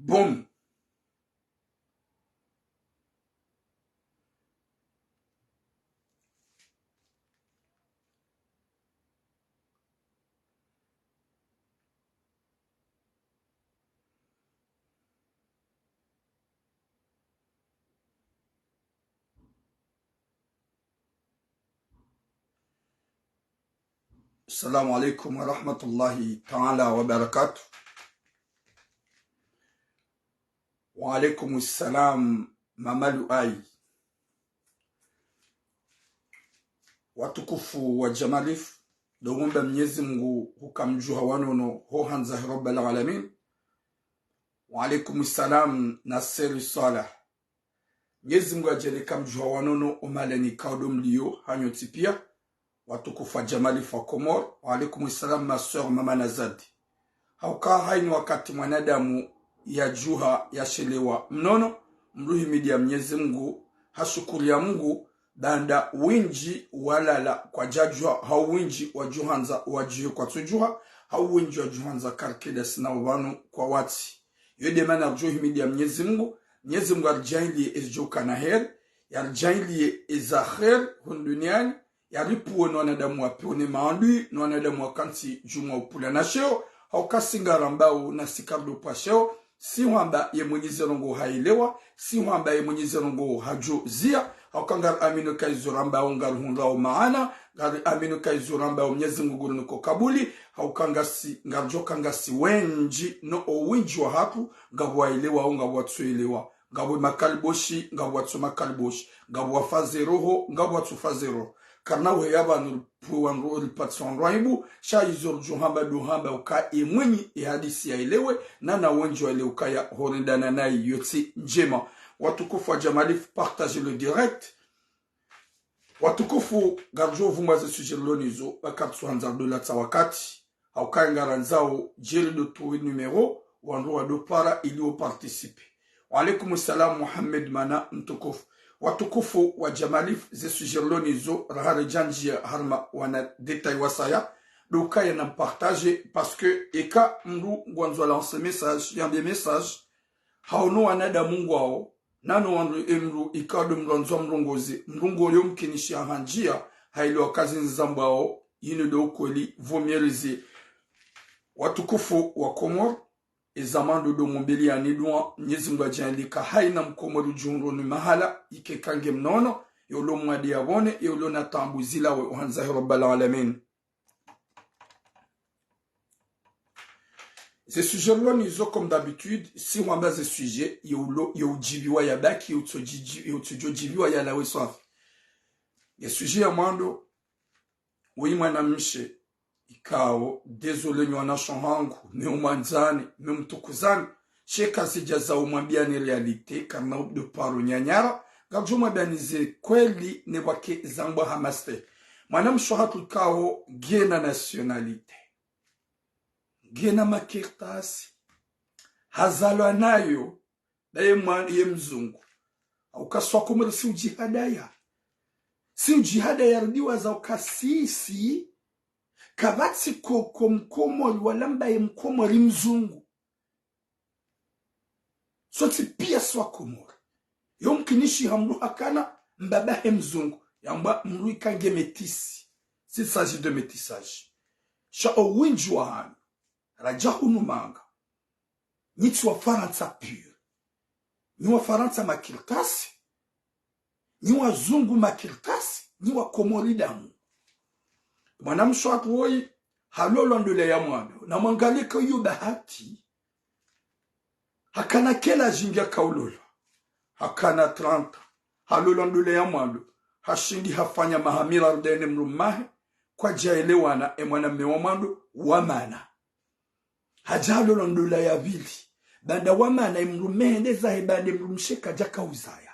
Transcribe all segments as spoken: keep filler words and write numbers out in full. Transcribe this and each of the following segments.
Boom. Assalamu alaikum wa rahmatullahi ta'ala wa barakatuh. Wa alaikum salam, Mama Luai. Watukufu wa Jamalif, ndo womba Mnyezi Mngu huka mdjuha wanono ho handza he Rabbal Alamin. Wa alaikum salam, Nasser Salah. Mnyezi Mngu adjaanli ka mdjuha wanono omahalani kaodo mlio hanyu ntsi pia. Watukufu wa Jamalif wa Komori, wa alaikum salam, ma sœur, Mama Nazadi. Hauka haina wakati mwanadamu yadjuha yashelewa mnono, mdru himidia Mnyezi Mngu, hashukuriya Mngu, baanda windji walala kwadjadjuha, hau windji wadjuhandza wadjuhe kwatsudjuha, hau windji wadjuhandza karikeda sina upvanu kwa watsi. Yo nde mana ridjo himidia Mnyezi Mngu, Mnyezi Mngu yaridjaanliye ezidjo kana heri, yaridjaanliye eza heri hunu duniani, yaripvuwe no wanadamu wa pvio ne maadui, no wanadamu wakantsi djumwa upvula na sheo, hauka si ngarambao na si karido pva sheo, si hwamba ye mwenye ze ndrongoo haelewa, si hwamba ye mwenye ze ndrongoo hadjo ziya, hauka ngariamino ka izo rambao ngarihundrao maana, ngariamino ka izo rambao Mnyezi Mngu nguriniko kabuli, hauka ngasi, ngaridjo ka ngasi wendji, no owindji wahatru, ngapvo waelewao, ngapvo watsuelewa, ngapvo makaliboshi, ngapvo watsu makaliboshi, ngapvo wafaze roho, ngapvo watsufaze roho. Karina uheya pvanu ripvuwe wandru, ripvatse wandru aibu, sha izo ridjo hamba ndo hamba uka ye mwenye ye hadisi yaelewe, na na wendji waelewe ukaya horendana nayi yo tsi ndjema. Watukufu wa Jamalif, partagez le direct. Watukufu, ngaridjo vumba ze sujet rilo nizo, ba karitsuhandza ridolatsa wakati. Hauka ngarandzao djeri ndo tuwe numéro, wandru wado para ili wo participer. Wa alaikum salam, Mohamed Mana mtukufu. Watukufu wa Jamalif, ze sujet rilo nizo, raha redjandjiya harumwa wana détail wasaya, ndo ukaya na mpartager, parce que eka mdru ngwandzo lancer message, yambe message, haono wanadamu ngwao, nano wandru emdru ikao ndo mdru andzao mrongoze, mdru ngo yo mkinishi ahandjiya, haelewa ka zi ndzambwao, yinu ndo ukweli, vaut mieux réserver. Watukufu wa Komori, eza mwando ndo mwombeleyani dua, Mnyezi Mngu adjaanli ka haina mkomori udjihundro ni mahala, ike ka nge mnono, ye ulo mwade yapvone, ye ulo na taabu zilawe, ohandza he Rabbal Alamin. Ze sujet rilo nizo, comme d'habitude, si hwamba ze sujet, ye ulo, ye udjibiwa yabaki, ye utsodji-, ye utsodjo djibiwa yalawe swafi. Ye sujet ya mwando, weyi mwanamshe, ikao, désolé nyi wanasho hangu, me umwandzani, me umtukuzani, sha eka zidja za umwambiani réalité, karina udo paro nyanyara, ngaridjo mwambiani ze kweli ne pvwake zambwa ha mastehi. Mwanamshe wahatru ikao ngena nationalité. Ngena makartasi. Hazalwa nayo, na ye mwa-, ye mzungu. Hauka swa Komori si udjihadaya. Si udjihadaya ridiwaza uka sisi, kapvatsi ko, ko mkomori wala mbaye mkomori mzungu. Sontsi pia swa Komori. Yo mkinishi ha mdru hakana mbaba he mzungu, yambwa mdru ika nge métisse. S'il s'agit de métissage. Sha owindji wahanyu, radja hunu manga, nyi tsi Wafarantsa pur. Nyi Wafarantsa makartasi. Nyi wazungu makartasi, nyi Wakomori damu. Mwanamshe wahatru woyi, halolwa ndola ya mwando, na mwangalie ka iyo bahati. Hakana quel âge nge yakaulolwa. Hakana trente. Halolwa ndola ya mwando. Hashindi hafanya maha miraru ndaye ne mdrumme wahe, kwadjaelewana, e mwanamme wa mwando, wa mana. Hadja halolwa ndola ya pvili. Baanda wa mana, e mdrumme hende zahe, baanda e mdrumshe kadja kauzaya.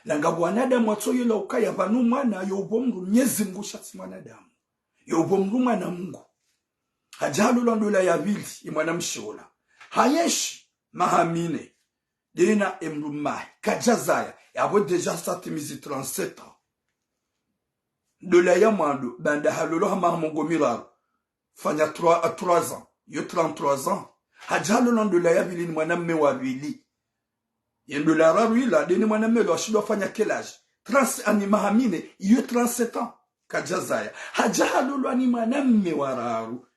Langa wanadamu watsoyelewa ukaya pvanu mwana yo upvo mdru Mnyezi Mngu sha tsi mwanadamu. Yo upvo mdru mwana Mngu. Hadja halolwa ndola ya pvili, e mwanamshe ola. Hayenshi maha mine. Ndena e mdrumme wahe kadja zaya. Yapvo déjà sa timizi trente-sept ans. Ndola ya mwando, baanda halolwa ha maha mengo miraru, fanya trois, à trois ans, yo trente-trois ans. Hadja halolwa ndola ya pvili ni mwanamme wa pvili. Ye ndola ya raru ila, nde ni mwanamme ula hashindi hafanya quel âge? Trente, ani maha mine, iyo trente-sept ans. Kadjazaya. Hadja halolwa ni mwanamme wa raru.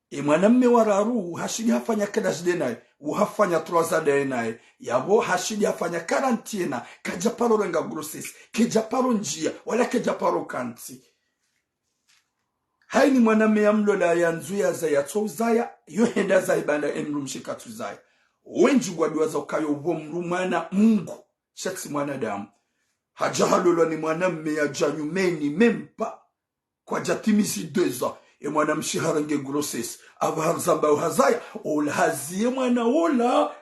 E mwanamme wa raru, hashindi hafanya quel âge nde naye? Uhafanya trois ans nde naye. Yapvo hashindi hafanya quarante ans. Kadja paro renga grossesse. Kedja paro ndjia. Wala kedja paro kantsi. Hayini mwanamme yamlola yandzo yazaya, yatso uzaya, yo henda zayi banda emdrumshe katsu uzaya. Wendji ngwadjuwaza ukaya opvo mdru mwana Mungu, sha tsi mwanadamu. Hadja halolwa ni mwanamme yadja nyumeni, même pas. Kwadja timizi deux ans. E mwanamshe harenge grossesse. Apvaha harizamba uhazaya, ola haziye mwana ola,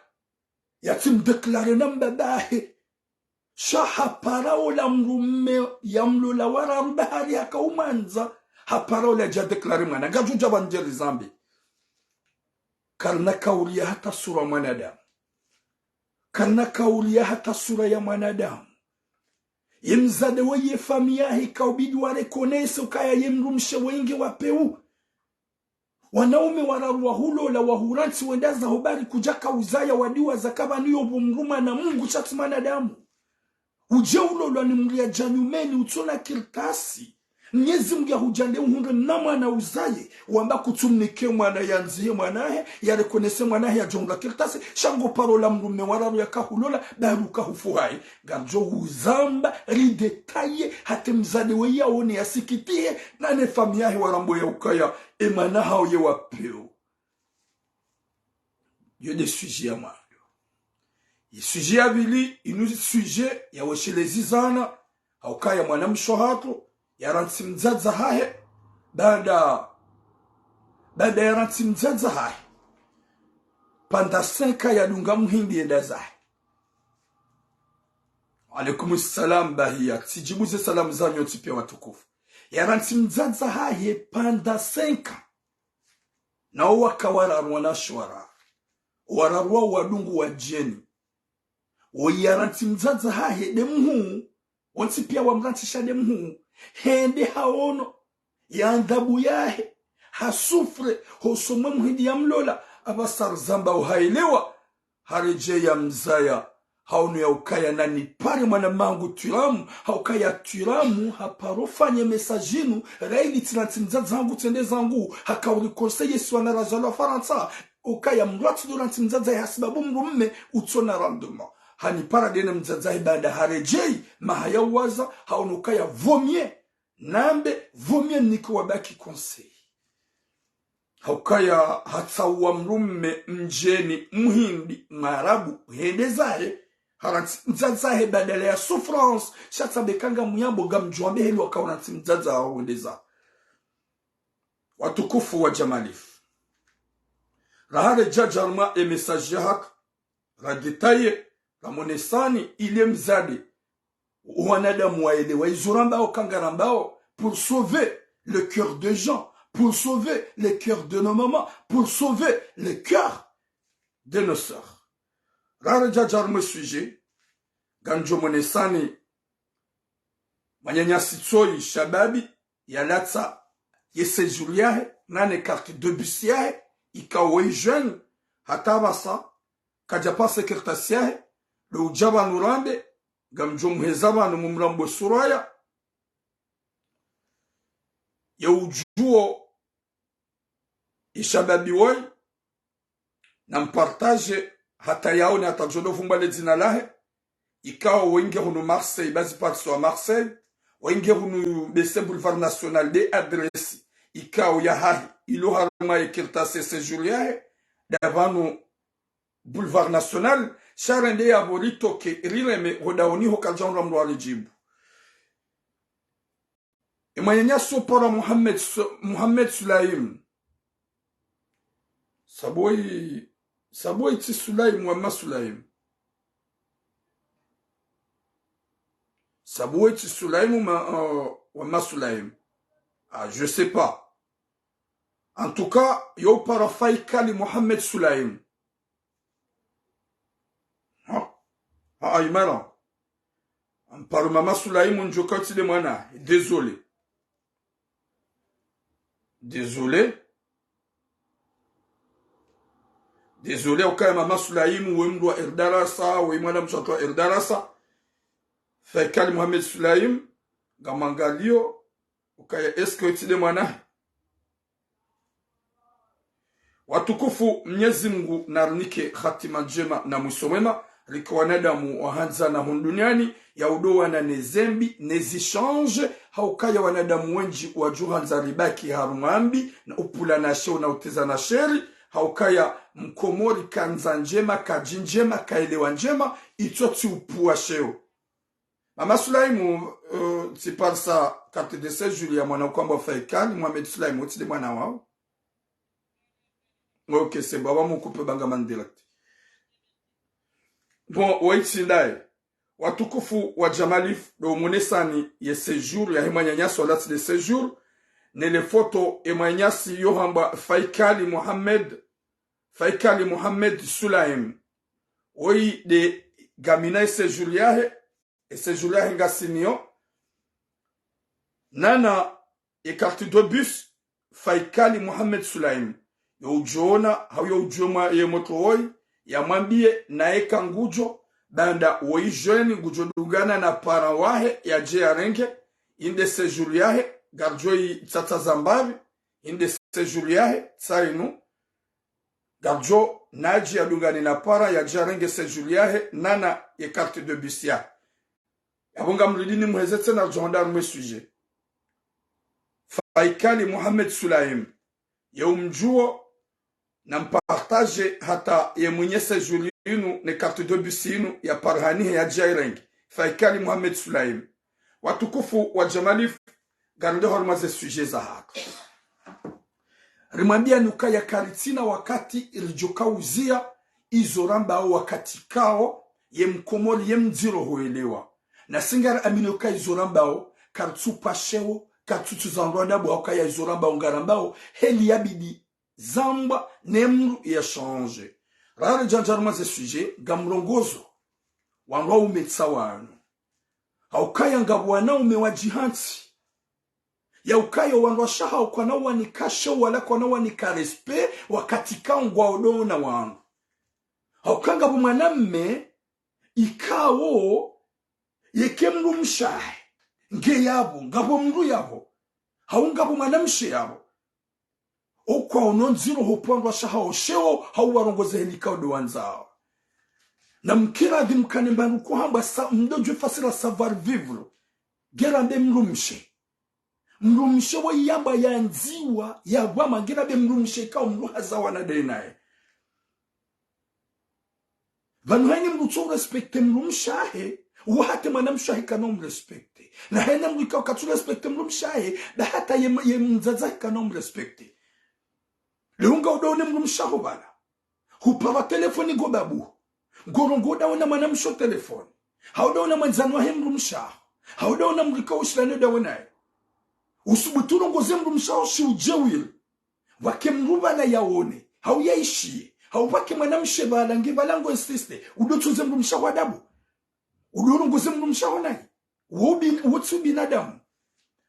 yatsi mdéclarer na mbabahe. Sha hapara ola mdrumme yamlola wa raru bahari haka umwandza. Hapara ola yadja déclarer mwana. Ngadjo dja pvanu djeri zambe. Karina kauli ya hata sura mwanadamu. Karina kauli ya hata sura ya mwanadamu. Ye mdzadze we ye famiyi yahe kaubidi wa reconnaître ukaya ye mdrumshe wenge wa peu. Wanaume wararu wahulola, wahurantsi, wenda zaho bari kudja kauzaya, wadiwaza kaba niyo pvo mdru mwana Mungu, sha tsi mwanadamu. Udje ulolwa ni mdru yadja nyumeni, utsona kartasi. Mnyezi Mungu yahudja nde uhundre na mwana uzaye, wamba kutsu mnike mwana yandzihe mwanahe, ya reconnaître mwanahe yadjo hundra kartasi, sha ngo paro ola mdrumme wa raru yaka hulola, bari uka hufu hahe. Ngardjo huzamba, ridétailler, hata mdzadze we yaone yasikitihe, na ne famiyi yahe warambe ya ukaya, e mwana hawo ye wa peu. Yo nde sujet ya mwando. Ye sujet ya pvili, inu sujet ya weshelezi zana, ha ukaya mwanamshe hatru, yarantsi mdzadze hahe, banda, banda yarantsi mdzadze hahe. Pendant cinq ans yadunga muhindi yenda zahe. Alaikum salam Bahia, tsidjibu ze salamu zanyu ntsi pia watukufu. Yarantsi mdzadze hahe pendant cinq ans. Nawo waka wararu wanashe wararu. Wararu wawo wadungu wadjeni. Wo yarantsi mdzadze hahe nde muhuu, wontsi pia wamrantsisha nde muhuu. Hende haono, ye adhabu yahe, ha souffre, hosoni mwe muhindi yamlola, apvasa rizamba uhaelewa, haredjeya mzaya, haono ya ukaya nani pare mwana mangu twiramu, ha ukaya twiramu, haparo fanye message inu, raili tsirantsi mdzadze hangu tsende zangu, haka uri conseiller si wana razalwa Farantsa, ukaya mdru atsidjo rantsi mdzadze hahe hasibabu mdrumme, utsona rendement. Hani para nde ne mdzadze hahe banda haredjeyi, maha ya uwaza, haono ukaya vaut mieux, nambe, vaut mieux nike wabaki conseil. Ha ukaya hatsauwa mdrumme mdjeni, muhindi, mwarabu, hende zahe, harantsi mdzadze hahe badala ya souffrance, sha tsambe ka ngamuyambo ngamdjuwambe heli waka urantsi mdzadze haho hende zaho. Watukufu wa Jamalifu. Raha redja harumwa e message ya hatru, radétailler, ramonesani ile mdzadze, wanadamu waelewa izo rambao ka ngarambao, pour sauver le cœur des gens, pour sauver le cœur de nos mamans, pour sauver le cœur de nos sœurs. Raha redja harumwa e sujet, ngamdjo monesani mwananyasi Tsoyi Shababi, yalatsa ye séjour yahe, nane carte de bus yahe, ikao ye jeune, hata apvasa, kadja pasa kartasi yahe, ndo udja pvanu rambe, ngamdjo muheza pvanu mumrambe Suraya, ye udjuwo ye Shababi woyi, nampartage hata yaone hata djo ndo vumbwa le dzina lahe, ikao wenge hunu Marseille, bazi parti wa Marseille, wenge hunu bese Boulevard National nde adresse, ikao yahahe, ilo harumwa ye kartasi séjour yahe, nda pvanu Boulevard National, sha rende yapvo ritoke, rireme, hodaoni ho kadja hundra mdru aridjibu. E mwananyasi opara Mohamed Su-, Mohamed Sulaim. Saboyi, saboyi tsi Sulaim wa ma Sulaim. Saboyi tsi Sulaim ma, euh, wa ma Sulaim. Ah, je sais pas. En tout cas, yo para Faikali Mohamed Sulaim. Ha, ha, ayi mara. Amparo mama Sulaim ndjoka tsi nde mwana. Désolé. Désolé. Désolé, ukaya mama Sulaimu, we mndru wa Erdarasa, we mwana mshatru wa Erdarasa. Faikali Mohamed Sulaim, ngamangalio, ukaya est-ce que we tsi nde mwana. Watukufu, Mnyezi Mungu narinike hatima ndjema na mwiso mwema, rike wanadamu wahandzana hunu duniani, ya udowana ne zembi, ne zishange, haukaya wanadamu wendji wadjuhandza ribaki harumwa mbi, na upvula na sheo na uteza na sheri, haukaya mkomori kandza ndjema, kadji ndjema, kaelewa ndjema, itso tsi upvua sheo. Mama Sulaimu, euh, tsi parisa carte de séjour ya mwana ukwamba Faikali Mohamed Sulaimu, tsi nde mwana wao. Ok, c'est bon, wamukupe banga man direct. Bon, waitsindaye. Watukufu wa Jamalif, ndo mwonesani ye séjour yahe mwananyasi wa carte de séjour, ne le photo ye mwananyasi yohambwa Faikali Mohamed, Faikali Mohamed Sulaim. Woyi nde ngamina ye séjour yahe, ye séjour yahe ngasinayo. Nana ye carte de bus, Faikali Mohamed Sulaim. Yo udjona, hau yo udjoma ye motro woyi, yamwambiye naye ka ngudjo, baanda woyi jeune ngudjo dungana na parent wahe yadje yarenge, inde séjour yahe, ngaridjo yi tsatsa za mbapvi, inde séjour yahe, tsa inu, ngaridjo nadje yadungane na parent yadje yarenge séjour yahe, nana ye carte de bus yahe. Yapvo ngamridini muheze tsena ridjo hwenda harumwa ye sujet. Faikali Mohamed Sulaim. Ye umdjuo, na mpartage hata ye mwinyi séjour inu ne carte de bus inu ya parent wahe yadje yayirenge. Faikali Mohamed Sulaim. Watukufu wa Jamalif, ngaridjo harumwa ze sujet zahatru. Rimwambiyani ukaya karitsina wakati ridjo kauziya izo rambao wakati kao, ye mkomori ye mdziro huelewa. Na si ngariamini ukaya izo rambao, karitsupva sheo, karitsutsuza wandru adabu, haukaya izo rambao ngarambao, heli yabidi zambwa ne mndru ya change. Rari djandja harumwa ze sujet, ngamrongozo wandru waume tsi wanu. Haukaya ngapvo wanaume wadjihantsi. Ya ukaya wandru washe hau kwana wanika sheo wala kwana wanika respect wakati kao ngwao dona wanu. Hauka ngapvo mwanamme ikao yeke mdrumshe wahe nge yapvo, ngapvo mndru yapvo, hau ngapvo mwanamshe yapvo, okwa ono ndziro hopvwa wandru washe hao sheo, hau warongoze heli kao ndo wandzao. Na mkiradhi mkane mbanu kuhambwa sa, mdodjwe fasira savoir vivre. Ngera mbe mdrumshe. Mdrumshe wo yamba yandziwa, yapvwa ma ngera mbe mdrumshe kao mndru haza wana nde naye. Pvanu hayina mndru tso urespecte mdrumshe wahe, wo hata mwanamshe wahe kana umrespecte. Na hayina mndru ikao katsu respecte mdrumshe wahe, nda hata ye, ye mdzadze wahe kana umrespecte. Leo nga udaone mdrumshe waho pvala. Hupara telefoni ngo babu. Ngorongoa udaona mwanamshe o telefoni. Hau udaona mwandzani wahe mdrumshe waho. Hau udaona mndru ikao ushilane udawe naye. Usubutu urongoze mdrumshe waho shi udjewiri. Pvwake mndru pvala yaone, hau yaishiye, hau pvwake mwanamshe pvala nge pvala ngo insiste, udo tsunze mdrumshe waho adabu. Udo urongoze mdrumshe waho nayi. Wo bin-, wo tsi ubinadamu.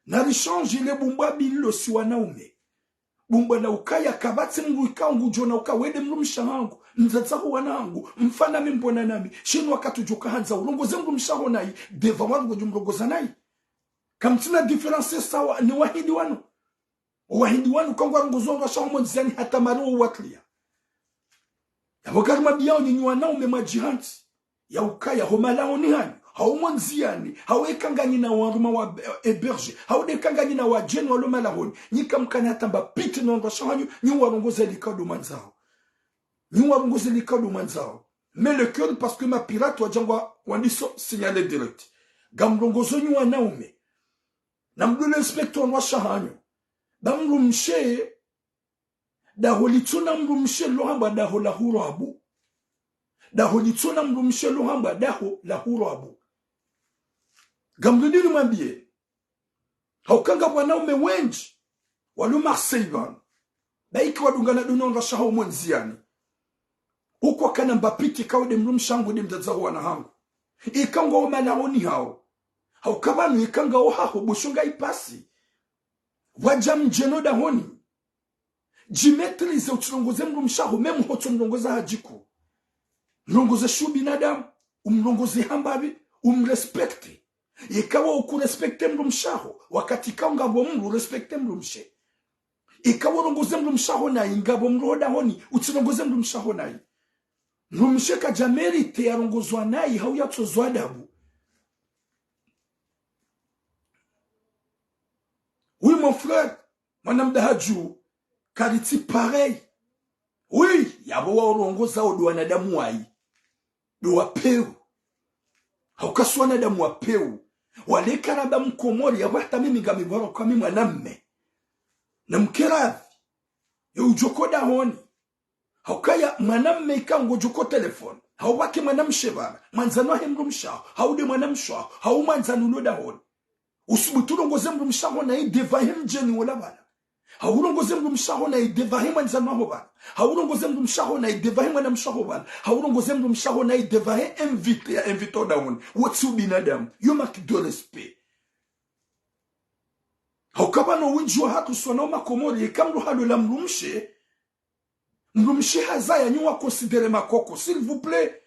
Nari change le bumbwa bilo si wanaume. Bumbwa la ukaya kapvatsi mndru ikao ngudjona uka we nde mdrumshe wahangu, mdzadze waho wana wahangu, mfana mi mbona nami, shinu wakati udjoka handza, urongoze mdrumshe waho nayi, devant wandru ngodjo mrongoza nayi. Kamtsina différence sawa ni wahindi wanu. Owahindi wanu kangwarongozo wandru washe hao mo ndziani hata mari wo uwatria. Yapvo ngarimwambiyao nyinyi wanaume mwadjihantsi. Ya ukaya ho malahoni hanyu, hau mo ndziani, hau eka nganyina waruma wa, eh, héberge, hau de eka nganyina wadjeni walo malahoni, nyi kamkana hata mbapviti no wandru washe hanyu, nyi warongoze likao ndo mwandzao. Nyi warongoze likao ndo mwandzao. Mais le cœur, parce que mapirate wadja ngwa wandiso signaler direct. Ngamrongozo nyi wanaume. Na mdo respecte wandru washe hanyu. Ba mdrumshe, daho litsona mdrumshe lo hambwa daho la hurabu. Daho litsona mdrumshe lo hambwa daho la hurabu. Ngamdodini mwambiye. Hauka ngapvo wanaume wendji walo Marseille pvanu. Ba ika wadungana ndo no wandru washe hao mo ndziani. Uko kana mbapviti kao nde mdrumshe wahangu nde mdzadze waho wana wahangu. Ika ngwao malahoni hao. Hauka pvanu ika ngwao haho bosho nga ipasi. Wadja mdjeno dahoni. Djimaîtriser, utsilongoze mdrumshe waho, même hotso mlongoza hadjiku. Mlongoze sha ubinadamu, umlongoze hambapvi, umrespecte. Yeka wo ukurespecte mdrumshe waho, wakati ikao ngapvo mdru, urespecte mdrumshe. Eka wolongoze mdrumshe waho nayi, ngapvo mdru hodahoni, utsilongoze mdrumshe waho nayi. Mdrumshe kadja mériter yalongozwa nayi, hau yatsozwa adabu. Oui, mon frère, mwana mdahadju, karitsi pareil. Oui, yapvo waorongoza wo ndo wanadamu wayi. Ndo wa pewu. Hauka si wanadamu wa pewu. Wale karaba mkomori, yapvo hata mimi ngamibwaro kwa mi mwanamme. Na mkeradhi. Yo udjoko dahoni. Haukaya mwanamme ika ngodjoko téléphone. Hau wake mwanamshe pvala. Mwandzani wahe mdrumshe waho. Hau nde mwanamshe waho. Hau mwandzani ulo dahoni. Usubutu ulongoze mdrumshe waho nayi devant he mdjeni wola pvala. Hau ulongoze mdrumshe waho nayi devant he mwandzani waho pvala. Hau ulongoze mdrumshe waho nayi devant he mwanamshe waho pvala. Hau ulongoze mdrumshe waho nayi devant he invité ya invité ho dahoni. Wo tsi ubinadamu. Yo manque de respect. Hauka pvanu wendji wahatru si wana wa makomori, eka mdru halola mdrumshe, mdrumshe hazaya nyi mwa considérer makoko, s'il vous plaît.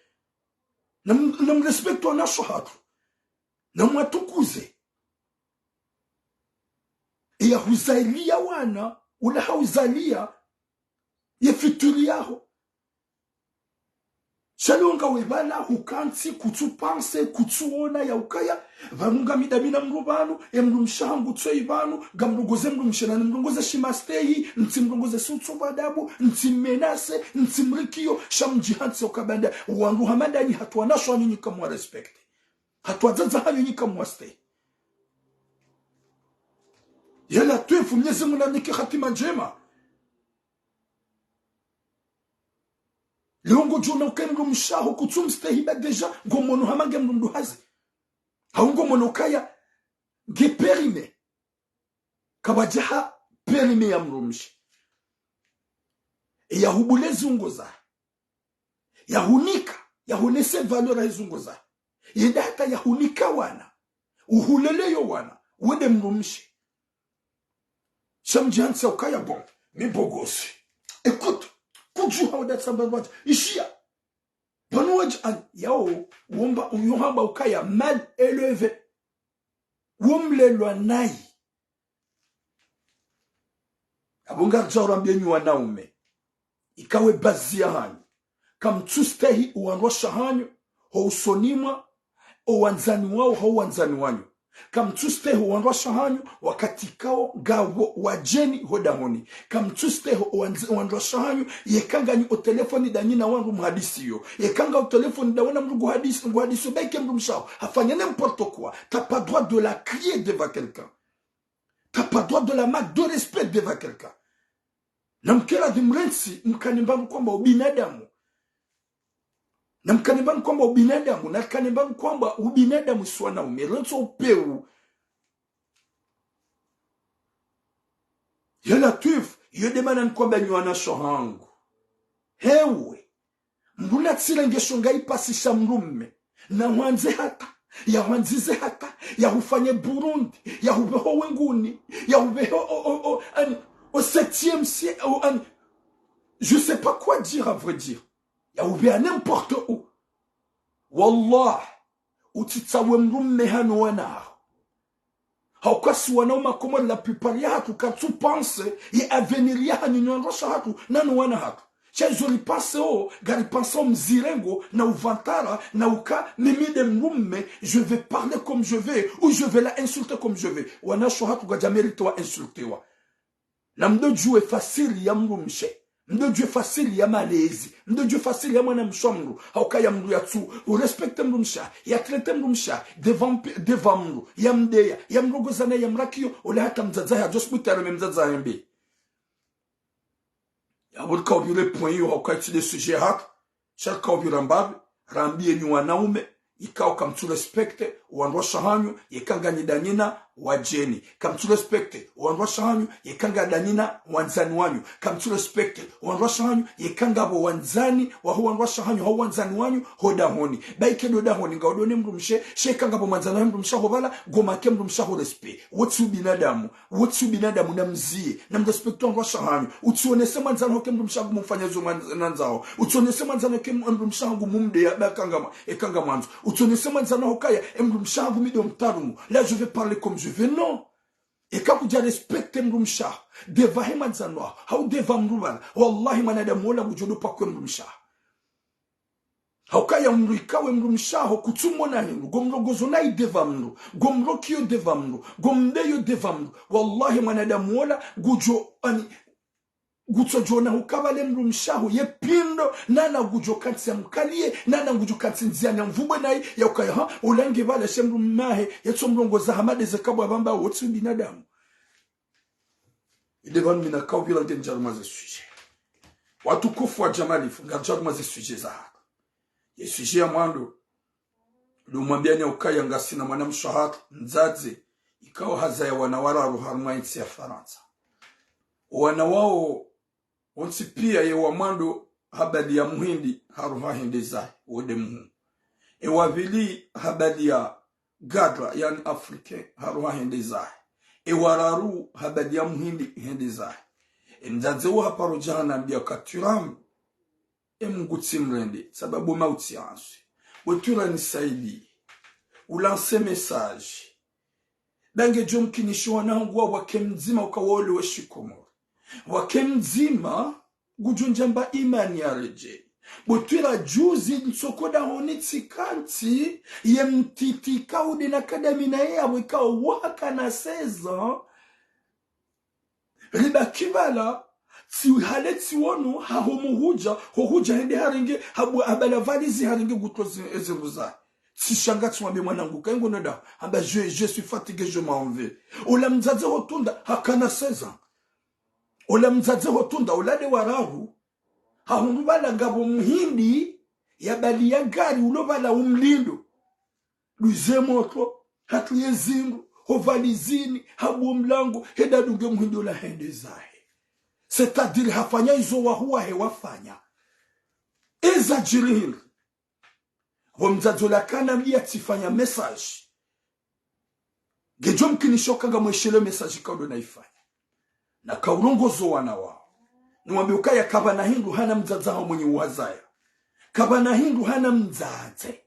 Na m-, na mrespecte wanashe wahatru. Na mwatukuze. Eya huzaliya wana, ula hauzaliya, ye futur yaho. Sha leo ngawe pvala hukantsi, kutsu penser, kutsu ona yaukaya, pvanu ngami dami na mdru pvanu, e mdrumshe wahangu tsoyi pvanu, ngamlongoze mdrumshe na nimlongoze shimastehi, ntsi mlongoze sutso pvadabu, ntsi menace, ntsi mrikiyo, sha mdjihantsi ukabanda, wandru hama ndanyi hatru wanashe wanyu nyi kamwa respecte. Hatru wadzadze hanyu nyi kamwa stehi. Ya Latwifu, Mnyezi Mungu nanike hatima ndjema. Leo ngodjo ona ukaya mdrumshe waho kutsu mstehi ba déjà, ngomono hama nge mdru mdru hazi. Hau ngomono ukaya nge périmé. Kapvadja ha périmé ya mdrumshe. Eya hubule ziungo zahe. Yahunika, yahonese valeur ya ziungo zahe. Yende hata yahunika wana. Uhulele yo wana. Wende mdrumshe. Sha mdjihantsi ukaya bon, mi beau gosse. Écoute, kudjuha uda tsamba wadja. Ishiya. Pvanu wadja an, yao, womba, uyo hamba ukaya mal élevé. Wo mlelwa nayi. Apvo ngaridjo urambiya nyi wanaume. Ikawe bazi ya hanyu. Kamtsu stehi owandrwasha hanyu, ho usoni mwa, owandzani wawo, ho wandzani wanyu. Kamtsu stehi owandrwasha hanyu, wakati ikao ngapvo wadjeni ho dahoni. Kamtsu stehi owandz-, owandrwasha hanyu, yeka nganyi o téléphone danyi na wandru muhadisiyo. Yeka nga o téléphone da wana mdru nguhadisi, nguhadisiyo, ba ike mdrumshe waho hafanya n'importe quoi. T'as pas droit de la crier devant quelqu'un. T'as pas droit de la manque de respect devant quelqu'un. Na mkeradhi mrentsi, mkane mbapvi kwamba ubinadamu. Na mkane mbapvi kwamba ubinadamu, na mkane mbapvi kwamba ubinadamu si wanaume, rentsi upewu. Ya Latwifu, iyo nde mana nikwamba nyi wanashe wahangu. Hewe, mdru natsirenge shonga ipasisha mdrume, nahwandze hata, yahwandzize hata, yahufanye Burundi, yahupvehe o wenguni, yahupvehe o, o, o, o, ani, o septième ciel, o, ani, je sais pas quoi dire à vrai dire. Yahupvehe n'importe où. Wallah, utsitsawe mdrume hanu wana haho. Hauka si wana wa Makomori, la plupart yahatru katsu pense ye avenir yahanyu nyi wandrwasha hatru, nanu wana hatru. Sha izo ripense o, ngaripense o mzirengo, na uvantara, na uka, mimi nde mdrume, je vais parler comme je vais, ou je vais la insulter comme je vais. Wanashe hatru kwadja mérité wa insultewa. Na mdodjuwe fasiri ya mdrumshe. Mdodjuwe fasiri ya malezi. Mdodjuwe fasiri ya mwanamshe wa mdru. Haukaya mdru yatsu urespecte mdrumshe. Yatraite mdrumshe. Devant mpe-, devant mdru. Yamdeya. Yamrongoza naye yamrakiyo. Ola hata mdzadze wahe yadjo subutu yareme mdzadze wahe mbi. Yapvo rika upvire point iyo haukaya tsi nde sujet hatru. Sha rika upvira mbapvi, rambiye nyi wanaume, ikao kamtsu respecte, wandrwasha hanyu, yeka nganyi danyina, wadjeni. Kamtsu respecte wandru washe hanyu, yeka ngadanyina wandzani wanyu. Kamtsu respecte wandru washe hanyu, yeka ngapvo wandzani waho wandru washe hanyu, hau wandzani wanyu, ho dahoni. Ba ike ndo dahoni, ngaudone mdrumshe, sha eka ngapvo mwandzani wahe mdrumshe aho pvala, ngomake mdrumshe aho respect. Wo tsi ubinadamu, wo tsi ubinadamu, namziye, namrespecte wandru washe hanyu. Utsionese mwandzani waho ke mdrumshe hangu mumfanya zo mwan-, nandzao. Utsionese mwandzani waho ke mdrumshe hangu mumdeya, ba eka ngamwa-, eka ngamwandzo. Utsionese mwandzani waho kaya, e mdrumshe hangu mi ndo mtarumu. Là, je vais parler comme je veux, non. Eka kudja respecte mdrumshe haho, devant he mwandzani waho, hau devant mdru pvala, wallahi mwanadamu wola ngudjo ndo pakwe mdrumshe haho. Haukaya mdru ikawe mdrumshe haho kutsumwona hindru, ngomrongozo nayi devant mdru, ngomrokiyo devant mdru, ngomdeyo devant mdru. Wallahi mwanadamu wola ngudjo, ani, ngutsodjona hukaya pvale mdrumshe haho ye pindo, nana ngudjo kantsi yamkaliye, nana ngudjo kantsi ndziani yamvubwe nayi, yaukaya, ha, ulange pvala she mdrumme hahe, yetso mrongoza hamade ze kabwa pvamba wo tsi ubinadamu. Inde pvanu mi nakao pvila ngendjao harumwa ze sujet. Watukufu wa Jamalifu, ngendjao harumwa ze sujet zahatru. Ye sujet ya mwando, ndo mwambiani ukaya ngasina mwanamshe wahatru, mdzadze, ikao hazaya wana wararu harumwa yentsi ya Farantsa. Wana wao, wontsi pia ye wa mwando habaliya muhindi haruha hende zahe, wo nde muhuu. E wa pvili habaliya gadra, yaani africain, haruha hende zahe. E wa raru habaliya muhindi hende zahe. E mdzadze wo haparo dja hanambiya ukaya Thuram, e Mungu tsimrende, sababu mautsi yanswi. Bo Thuram nisaidi, ulanse message. Ba ngedjo mkinisho wana hangu wa wake mdzima uka wole we shikomori. Wake mdzima, ngudjo ndjamba imani yaredjeyi. Bo Thuram juzi ntsoko dahoni tsikantsi, ye mtiti kaude na kadamina ye yawe kawo hakana seize ans. Ribaki pvala, tsi hale tsi wono, haho muhudja, ho hudja hende harenge, habwa habala valizi harenge nguto zi-, ezimbuza. Tsishanga tsimwambe mwanangu, kayi ngono daho, hamba je, je suis fatigué, je m'en vais. Ola mdzadze hotunda, hakana seize ans. Ola mdzadze hotunda, ola nde wa raru, hahundru pvala ngapvo muhindi, yabaliya gari, ulo pvala umlindo. Duze motro, hatru ye zindru, ho valizini, habua mlango, hende adunge muhindi ola hende zahe. C'est-à-dire hafanya izo wahuu wahe wafanya. Eza djiri hindri. Pvo mdzadze ola kanambiya tsifanya message. Ngedjo mkinisho uka ngamwesheleo message kaudo naifanya. Na kaurongozo wana wao. Niwambe ukaya kapvana hindru hama mdzadze haho mwenye uwazaya. Kapvana hindru hama mdzadze.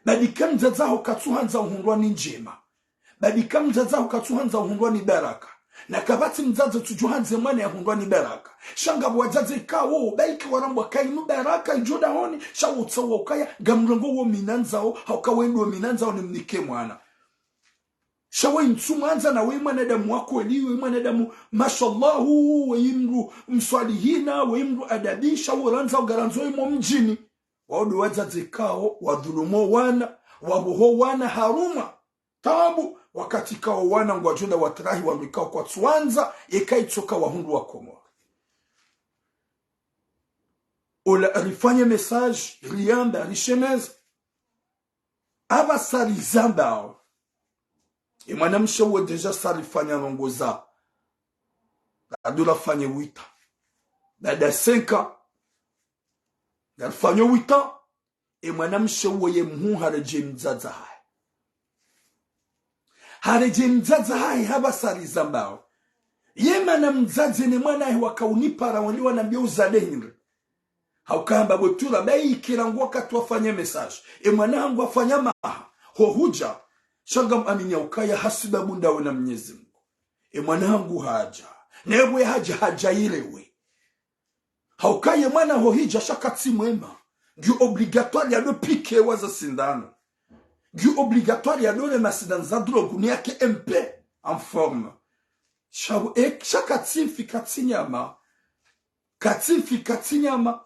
Ba ndika mdzadze haho katsuhandza uhundrwa ni ndjema. Ba ndika mdzadze haho katsuhandza uhundrwa ni baraka. Na kapvatsi mdzadze tsudjo handze mwana yahundrwa ni baraka. Sha ngapvo wadzadze kawo, ba ike warambwa kayinu baraka idjo dahoni, sha wo utsaha ukaya, ngamrengo wo mi nandzao, hauka we ndo mi nandzao nimnike mwana. Sha we ntsumwandza na we mwanadamu wa kweli, we mwanadamu, mashallahu, we mdru mswalihina, we mdru adabi, sha wo randza ugarandzo imo mdjini. Wao ndo wadzadze kawo, wadhulumu wana, wabuho wana harumwa taabu, wakati kawo wana ngwadjo enda watrahi wandru ikao kwatsuwandza, eka itsoka wahundru wa Komori. Ola rifanye message, riyambe, rishemeze. Apvasa rizambao. E mwanamshe uwo déjà sa rifanya ndrongoo za. Adu rafanye huit ans. Baada cinq ans, ngarifanye huit ans. E mwanamshe uwo ye mhuu haredjei mdzadze hahe. Haredjei mdzadze hahe hapvasa rizambao. Ye mana mdzadze ne mwana hahe wakaunipara wandri wanambiya uzade hindri. Hauka hamba bo Tura, ba ikira ngu wakati wafanya message. E mwana hangu hafanya maha. Ho hudja. Sha ngamwamini ya ukaya hasibabu ndawe na Mnyezi Mungu. E mwana hangu hadja. Naye bwe hadja, hadja irewe. Hauka ye mwana ho hidja sha katsi mwema. Ngu obligatoire yado piquewa za sindano. Ngu obligatoire yado ne masindano za drogue ni yake M P en forme. Sha, e, sha katsi mfi, katsi nyama. Katsi mfi, katsi nyama.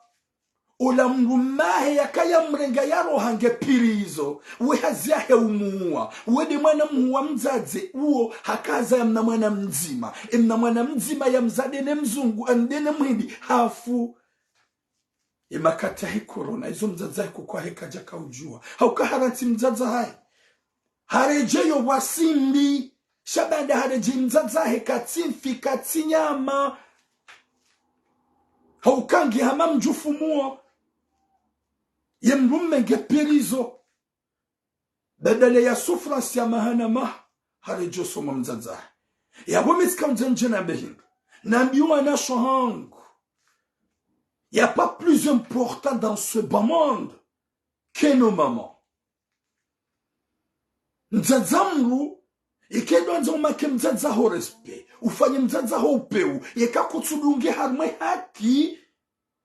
Ola mdrume hahe yakaya mrenga yaroha nge piri izo. We hazi yahe umuwa. We nde mwana mhuu wa mdzadze. Uwo hakaza ya mna mwana mdzima. E mna mwana mdzima ya mzade ne mzungu, ande ne mhindi. Hafu. E makati yahe corona. Izo mdzadze hahe kukwa he kadja kaujua. Hauka harantsi mdzadze hahe. Haredjeyo wa simbi. Sha baanda haredjei mdzadze wahe katsi mfi, katsi nyama. Hauka nge hama mdjufu muo. Ye mdrume nge pirizo. Badala ya souffrance ya maha na maha, haredjei usoma mdzadze wahe. Yapvo mi tsika mdzadze na behindru. Nambiye wanashe wahangu. Il y a pas plus important dans ce bas monde que nos mamans. Mdzadze mdru, ike ndo wandza umake mdzadze waho respect, ufanye mdzadze waho upvewu, yeka kutsudunge harumwa ye haki,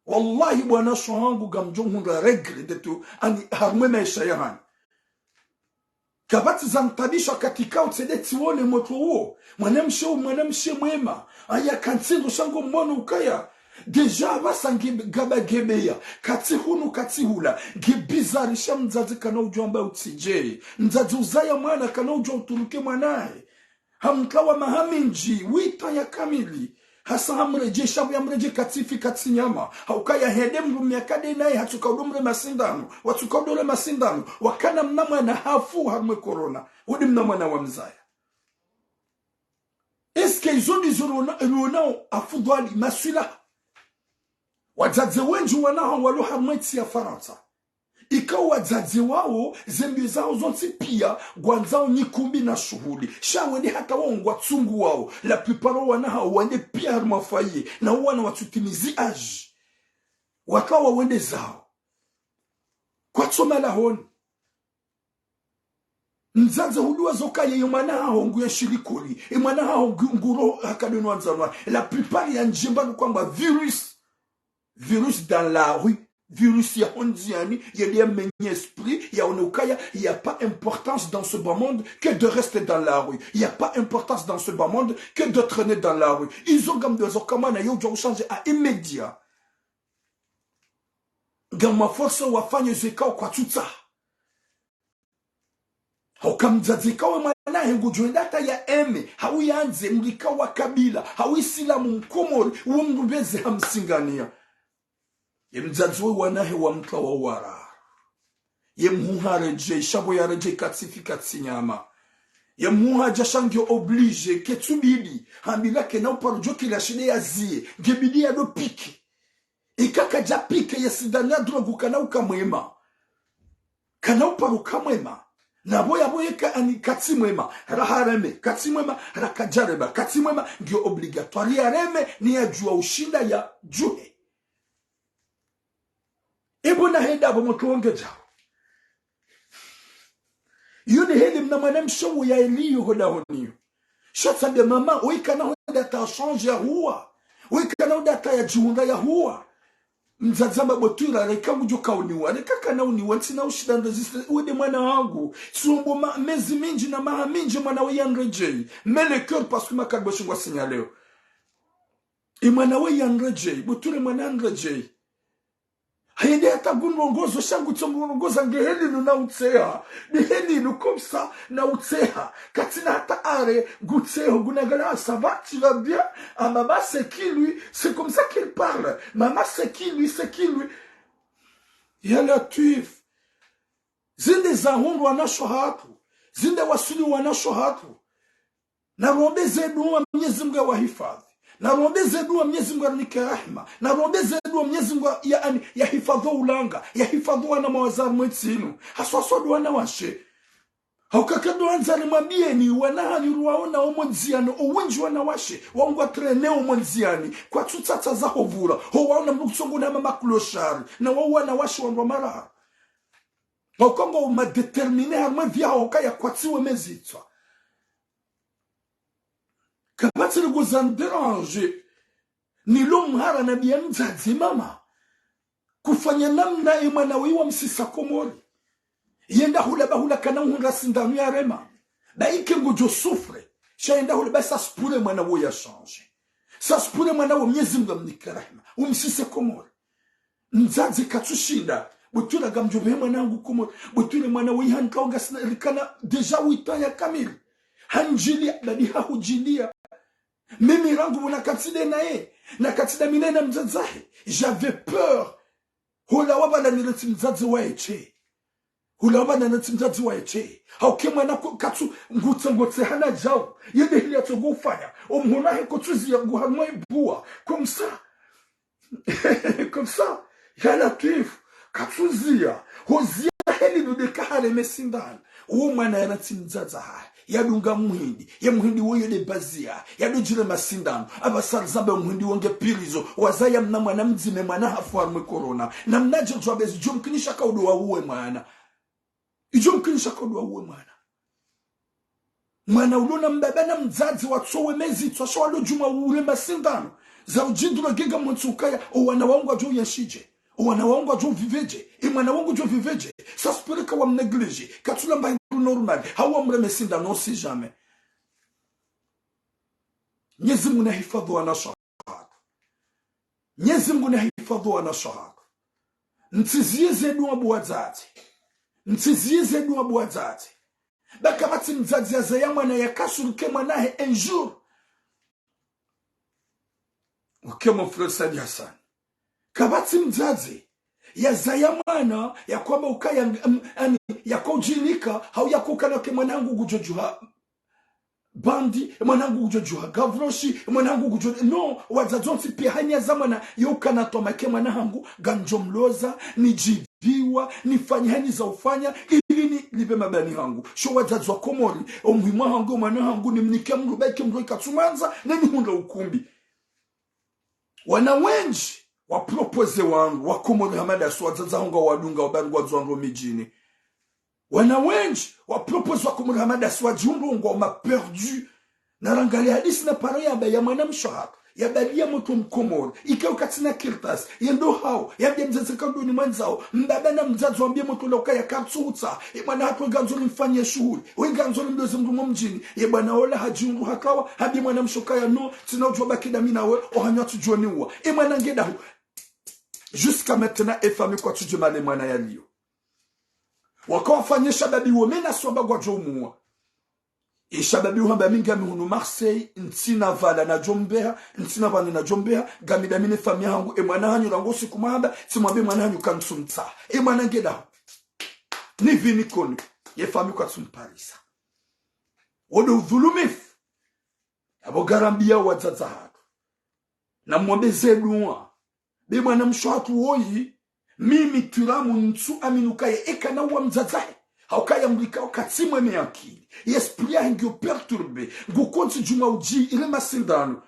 wallahi bo wanashe wahangu ngamdjo hundra regret de tout, ani harumwa ye maesha yahanyu. Kapvatsi za ntaabisha katika utsende tsiwone motro uwo. Mwanamshe u, mwanamshe mwema. Aya kantsi ndo sha ngo mwono ukaya. Déjà apvasa nge gaba gebeya. Katsi hunu, katsi hula. Nge bizarre sha mdzadze kana udjuwa amba utsidje. Mdzadze uzaya mwana kana udjuwa uturuke mwana wahe. Hamtwawa maha mindji, huit ans ya kamili. Hasa hamredjei, sha pvo yamredjei katsi mfi, katsi nyama. Hauka yahende mdrume yakade naye, hatsuka udo mrema sindano. Watsuka udo rema sindano. Wakana mna mwana hafu harumwa ye corona. Udi mna mwana wamzaya. Est-ce que izo ndizo riona, rionao afudhwali maswila? Wadzadze wendji wana hawo walo harumwa ye ntsi ya Farantsa. Ikao wadzadze wawo, ze mbi zawo zontsi piya, ngwandzao nyikumbi na shuhuli. Sha wende hata wawo ngwatsunguwao. La plupart wo wana hawo wende piya harumwa foyer. Na wo wana watsutimizi âge. Waka wawende zawo. Kwatso malahoni. Mdzadze huduwa zo ukaya ye mwana haho nguyenshi likoli. Ye mwana haho ngu-, nguro hakado no wandzani wahe. La plupart ya ndjemba nukwamba virus. Virus dans la rue. Virus ya ho ndziani, yende yamenye esprit, yaone ukaya, il y a pas importance dans ce bas monde que de rester dans la rue. Il y a pas importance dans ce bas monde que de traîner dans la rue. Izo ngamdjo zo kamana yo udjo uchanger à immédiat. Ngamwa forcer wafanye zo ikao kwatsutsaha. Hauka mdzadze ikao ye mwana wahe ngudjo enda hata ya aime, hau yandze, mdru ikao wa kabila, hau isilamu mkomori, uwo mdru mbeze hamsinganiya. Ye mdzadze we wana wahe wamtwawa wara. Ye mhuha haredjei, sha pvo yaredjei katsi mfi, katsi nyama. Ye mhuha hadja sha nge obligé, ketsubidi, hambilwa kena uparo djo kila shinde yaziye, ngebidi yado piquer. Ika kadja piquer ye sindano ya drogue kana uka mwema. Kana uparo uka mwema. Na pvo yapvo yeka ani katsi mwema, ra hareme, katsi mwema, ra kadjarema, katsi mwema, ngiyo obligatoire yareme, ni yadjuwa ushinda yadjuhe. Ebo na heda pvo motro wonge djawo. Iyo ni heli mna mwanamshe uwo ya eliyo ho dahoni yo. Sha tsambe mama, woyi kana ho data ya changer ya huwa. Woyi kana ho data ya djihundra ya huwa. Mdzadze amba bo twira, reka ngudjo ka uniwa. Reka kana uniwa, ntsina ushinda nrésisté. Uwe nde mwana wangu. Tsumbo ma, mezi mindji na maha mindji mwana we yanredjei. Mais le cœur, parce que makadbo shingwa sinya leo. Ye mwana we yanredjei. Bo twira mwana yanredjei. Hayende hata ngu ndrongozo, sha ngutso mrongoza nge heli nu na utseha. Ni heli nu comme ça na utseha. Katsina hata arrêt, ngutseho, ngunangala, ça va, tu vas bien? Ah, maman, c'est qui lui? C'est comme ça qu'il parle. Maman, c'est qui lui? C'est qui lui? Ya Latwif. Zinde zahundru wanashe wahatru. Zinde wasuli wanashe wahatru. Narombe ze dua Mnyezi Mungu yawahifadhi. Narombe ze dua Mnyezi Mungu yarinike rahma. Narombe ze dua Mnyezi Mungu ya, ani, yahifadhi ulanga, yahifadhi wana mawazari mwe ntsi inu. Haswa haswa ndo wanawashe. Hauka kado wandza nimwambiyeni, wana hanyu ruwaona omo ndziani, owendji wanawashe, wao ngwa traîner omo ndziani, kwatsu tsatsa za hovura, ho waona mdru kutsongo na mama clochard, na wao wanawashe wandru wa marara. Hauka ngwao ma déterminés harumwa vyaho hauka ya kwatsi weme zitswa. Kapvatsi le goza ndérange. Nilo mhara nambiya mdzadze mama. Kufanya namna ye mwana weyi wamsisa Komori. Yenda hula ba hula kana uhundra sindanu yarema. Ba ike ngudjo souffre. Sha yenda hula ba ça se pourrait mwana wo ya changer. Ça se pourrait mwana wo Mnyezi Mungu amnike rahma. Umsise Komori. Mdzadze katsushinda. Bo twira ngamdjo pvehe mwana hangu Komori. Bo twira mwana weyi hanka wo ngasina rikana déjà huit ans ya kamili. Handjiliya, badi hahudjiliya. Mimi rangu pvo nakantsi nde naye, nakantsi nda mi naye na mdzadze wahe. J'avais peur. Hula wabala nireti mdzadze wahe she. Hula wamba nana tsi mdzadze waye she. Hauka ye mwana ko-, katsu ngutsa ngotse hana djau. Ye nde hili yatsongo ufanya. Omhono wahe kotsuziya ngu harumwa ibua. Comme ça. Comme ça. Ya Latwifu. Katsuziya. Hoziya heli nude kahareme sindano. Uwo mwana yana tsi mdzadze hahe. Yadunga muhindi. Ye muhindi woyo nde baziya. Yadodjire masindano. Apvasa rizambe muhindi wo nge prison. Wazaya mna mwana mdzima mwana hafu harumwa corona. Na mnadjo djuwa bezi djomkinisha kaudu wa uwe mwana. Idjo mkinisha kodwa uwe mwana. Mwana ulo na mbaba na mdzadze watsowe mezi tswasha walo djuma ule masindano. Za udjindula ngenga mwentsu ukaya, o wana wangu wadjo uyenshidje. O wana wangu wadjo uvivedje. E mwana wangu djo vivedje. Ça se peut ka wa mnégligé. Katsula mba hindru normal. Hau wa mreme sindano si jamais. Mnyezi Mungu nahifadhwi wanashe hatru. Mnyezi Mungu nahifadhwi wanashe hatru. Ntsiziye ze dua bo wadzadze. Ntsiziye ze dua bo wadzadze. Ba kapvatsi mdzadze yazaya mwana yakasuruke mwana he un jour. Ok, mon frère Said Hassan. Kapvatsi mdzadze yazaya mwana yakwamba ukaya, mm, ani, yakaudjinika, hau yakukana ke mwana hangu ngudjo djuha bandi, e mwana hangu ngudjo djuha gavroshi, e mwana hangu ngudjo, no, wadzadze wontsi piya hanyi yaza mwana, yo ukana twama ke mwana hangu, ngandjo mloza, nidjipviwa, nifanye hanyi za ufanya, ili nilipve mabani hangu. Sho wadzadze wa Komori, omuhimu hangu, o mwana hangu, nimnike mdru, ba ike mdru katsumwandza, ne nihundra ukumbi. Wana wendji wa proposé wandru, wa Komori hama dasi wadzadze waho ngwadunga, wabari ngwadjo wandru midjini. Wana wendji wa proposé wa Komori hama dasi wadjihundru ngwao ma perdu. Na rangalie hadisi na paro yamba ya mwanamshe hatru, yabaliya motro Mkomori, ika ukatsina kartasi, yendo hao, yambie mdzadze ka ndo nimwandzao, mbaba na mdzadze wambie motro la ukaya kartsu utsa, e mwana hatru ngandzo limfanyie shuhuli, we ngandzo limloze mdru mo mdjini, ye bwana ola hadjihundru hakawa, hambie mwanamshe ukaya no, tsina udjuwa baki dami nawe, o hanyu atsudjo niuwa. E mwana nge dahu. Jusqu'à maintenant, e famille kwatsudje male mwana yaliyo. Wakawafanye shababi wo mena swamba ngwadjo umuwa. E shababi uhamba mi ngami hunu Marseille, ntsina pvala nadjo mbeha, ntsina pvanu nadjo mbeha, ngami dami ne famille hangu, e mwana hanyu rangu siku mwahamba, tsimwambe mwana hanyu kantsumtsaha. E mwana nge dahu. Ni vini koni, ye famille kwatsumparisa. Wo ndo udhulumifu. Apvo ngarambiao wadzadze hatru. Na mwombe ze dua. Be mwanamshe hatru woyi, mimi Twiramu ntsu amini ukaya eka na uwa mdzadze hahe. Hau kaya mdru ika wakati mweme akili. Ye esprit yahe ngiyo perturbé. Ngu kontsi djuma udji, ile masindano.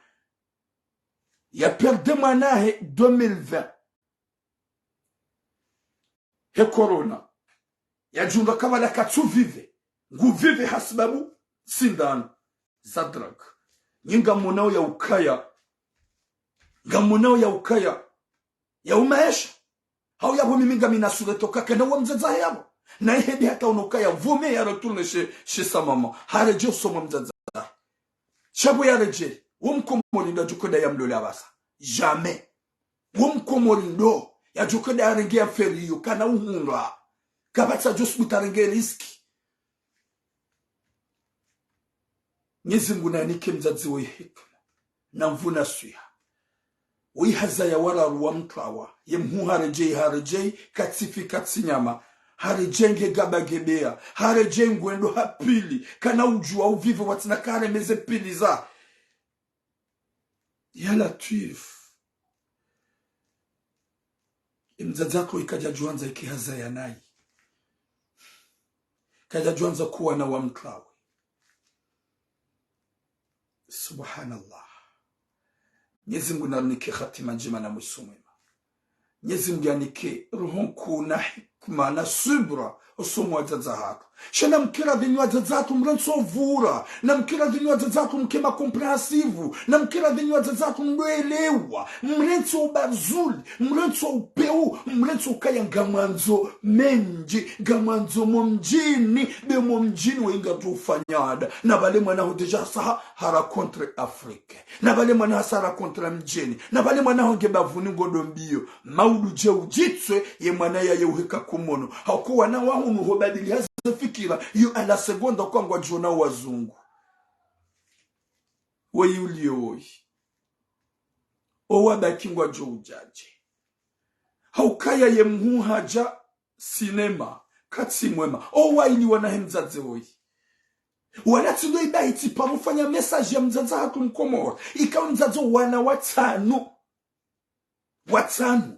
Ya perdre mwana hahe deux mille vingt. He corona. Yadjihundra ka pvala katsu vive. Ngu vive hasibabu sindano za drogue. Nyi ngamonao ya ukaya. Ngamonao ya ukaya. Ya umaesha. Hau yapvo mimi ngamina sure toka kana wa mdzadze hahe yapvo. Na ihe ndi hata ono ukaya vome ya retourne chez, chez sa maman. Haredjei usoma mdzadze hahe. Sha pvo yaredjei. Wo Mkomori ndo yadjo kwenda ya mlole apvasa. Jamais. Wo Mkomori ndo yadjo kwenda yarenge ya feri iyo, kana uhundra. Kapvatsi adjo subutu arenge risque. Mnyezi Mungu nanike mdzadze woyi hikima. Na nvuu na swiha. Woyi hazaya wararu wa mtwawa. Ye mhuu haredjei, haredjei, katsifi, katsinyama. Haredjei nge gaba nge beya. Haredjei ngwendo ha pili. Kana udjuwa uvive watsina karemeze pili za. Ya Latwif. E mdzadze hatru ikadja djwandza ike hazaya nayi. Kadja djwandza kuwa na wa mtwawe. Subhanallah. Mnyezi Mungu narinike hatima ndjema na mwiso mwema. Mnyezi Mungu yanike roho nkuu na hikima na subra usoni mwa wadzadze hatru. Sha namkiri dhinyi wadzadze hatru mrantsi uvura. Namkiri dhinyi wadzadze hatru mke macompréhensif. Namkiri dhinyi wadzadze hatru mdroelewa. Mrantsi ubarzuli. Mrantsi upeu. Mrantsi ukaya ngamwandzo mendji. Ngamwandzo mo mdjini. Be mo mdjini we ngadjo ufanya ada. Na pvale mwana ho déjà saha hara contre Afrique. Na pvale mwana hasa hara contre mdjini. Na pvale mwana ho nge bavuni ngondo mbiyo. Maudu dje udjitswe ye mwana yaye uheka kumono. Hauka wana wa hunu hobadili haze fikira. Yo à la seconde kwa ngwadjona wazungu. Woyi uliyo woyi. Owabaki ngwadjo udjadje. Haukaya ye mhuu hadja cinéma. Katsi mwema. O waili wana he mdzadze woyi. Wala tsi ndo iba itsi paro fanya message ya mdzadze hatru Mkomori. Ikao mdzadze wana watsanu. Watsanu.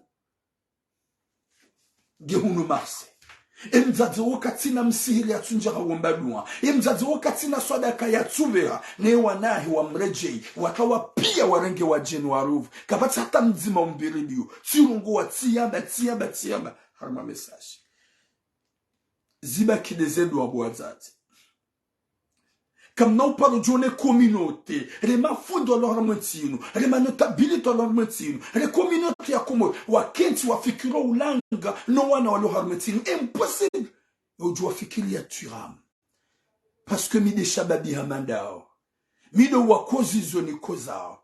Nge hunu Marseille. E mdzadze wo katsina msihiri yatsundja hawomba dua. E mdzadze wo katsina swadaka yatsuveha. Ne wanahe wamredjei. Wakawa pia warenge wadjeni waruvu. Kapvatsi hata mdzima umbiri diyo. Tsirongowa tsiyamba, tsiyamba, tsiyamba. Harumwa message. Zibaki de ze dua bo wadzadze. Kamna uparo djone communauté, re mafundi walo harumwa entsi inu, re manotabilité walo harumwa entsi inu, re communauté ya Komori, wakentsi wafikiri ulanga, no wana walo harumwa entsi inu. Impossible. Udjo wafikiri ya turam. Parce que mi de shababi hama ndawo. Mi de wakozi zo nikozao.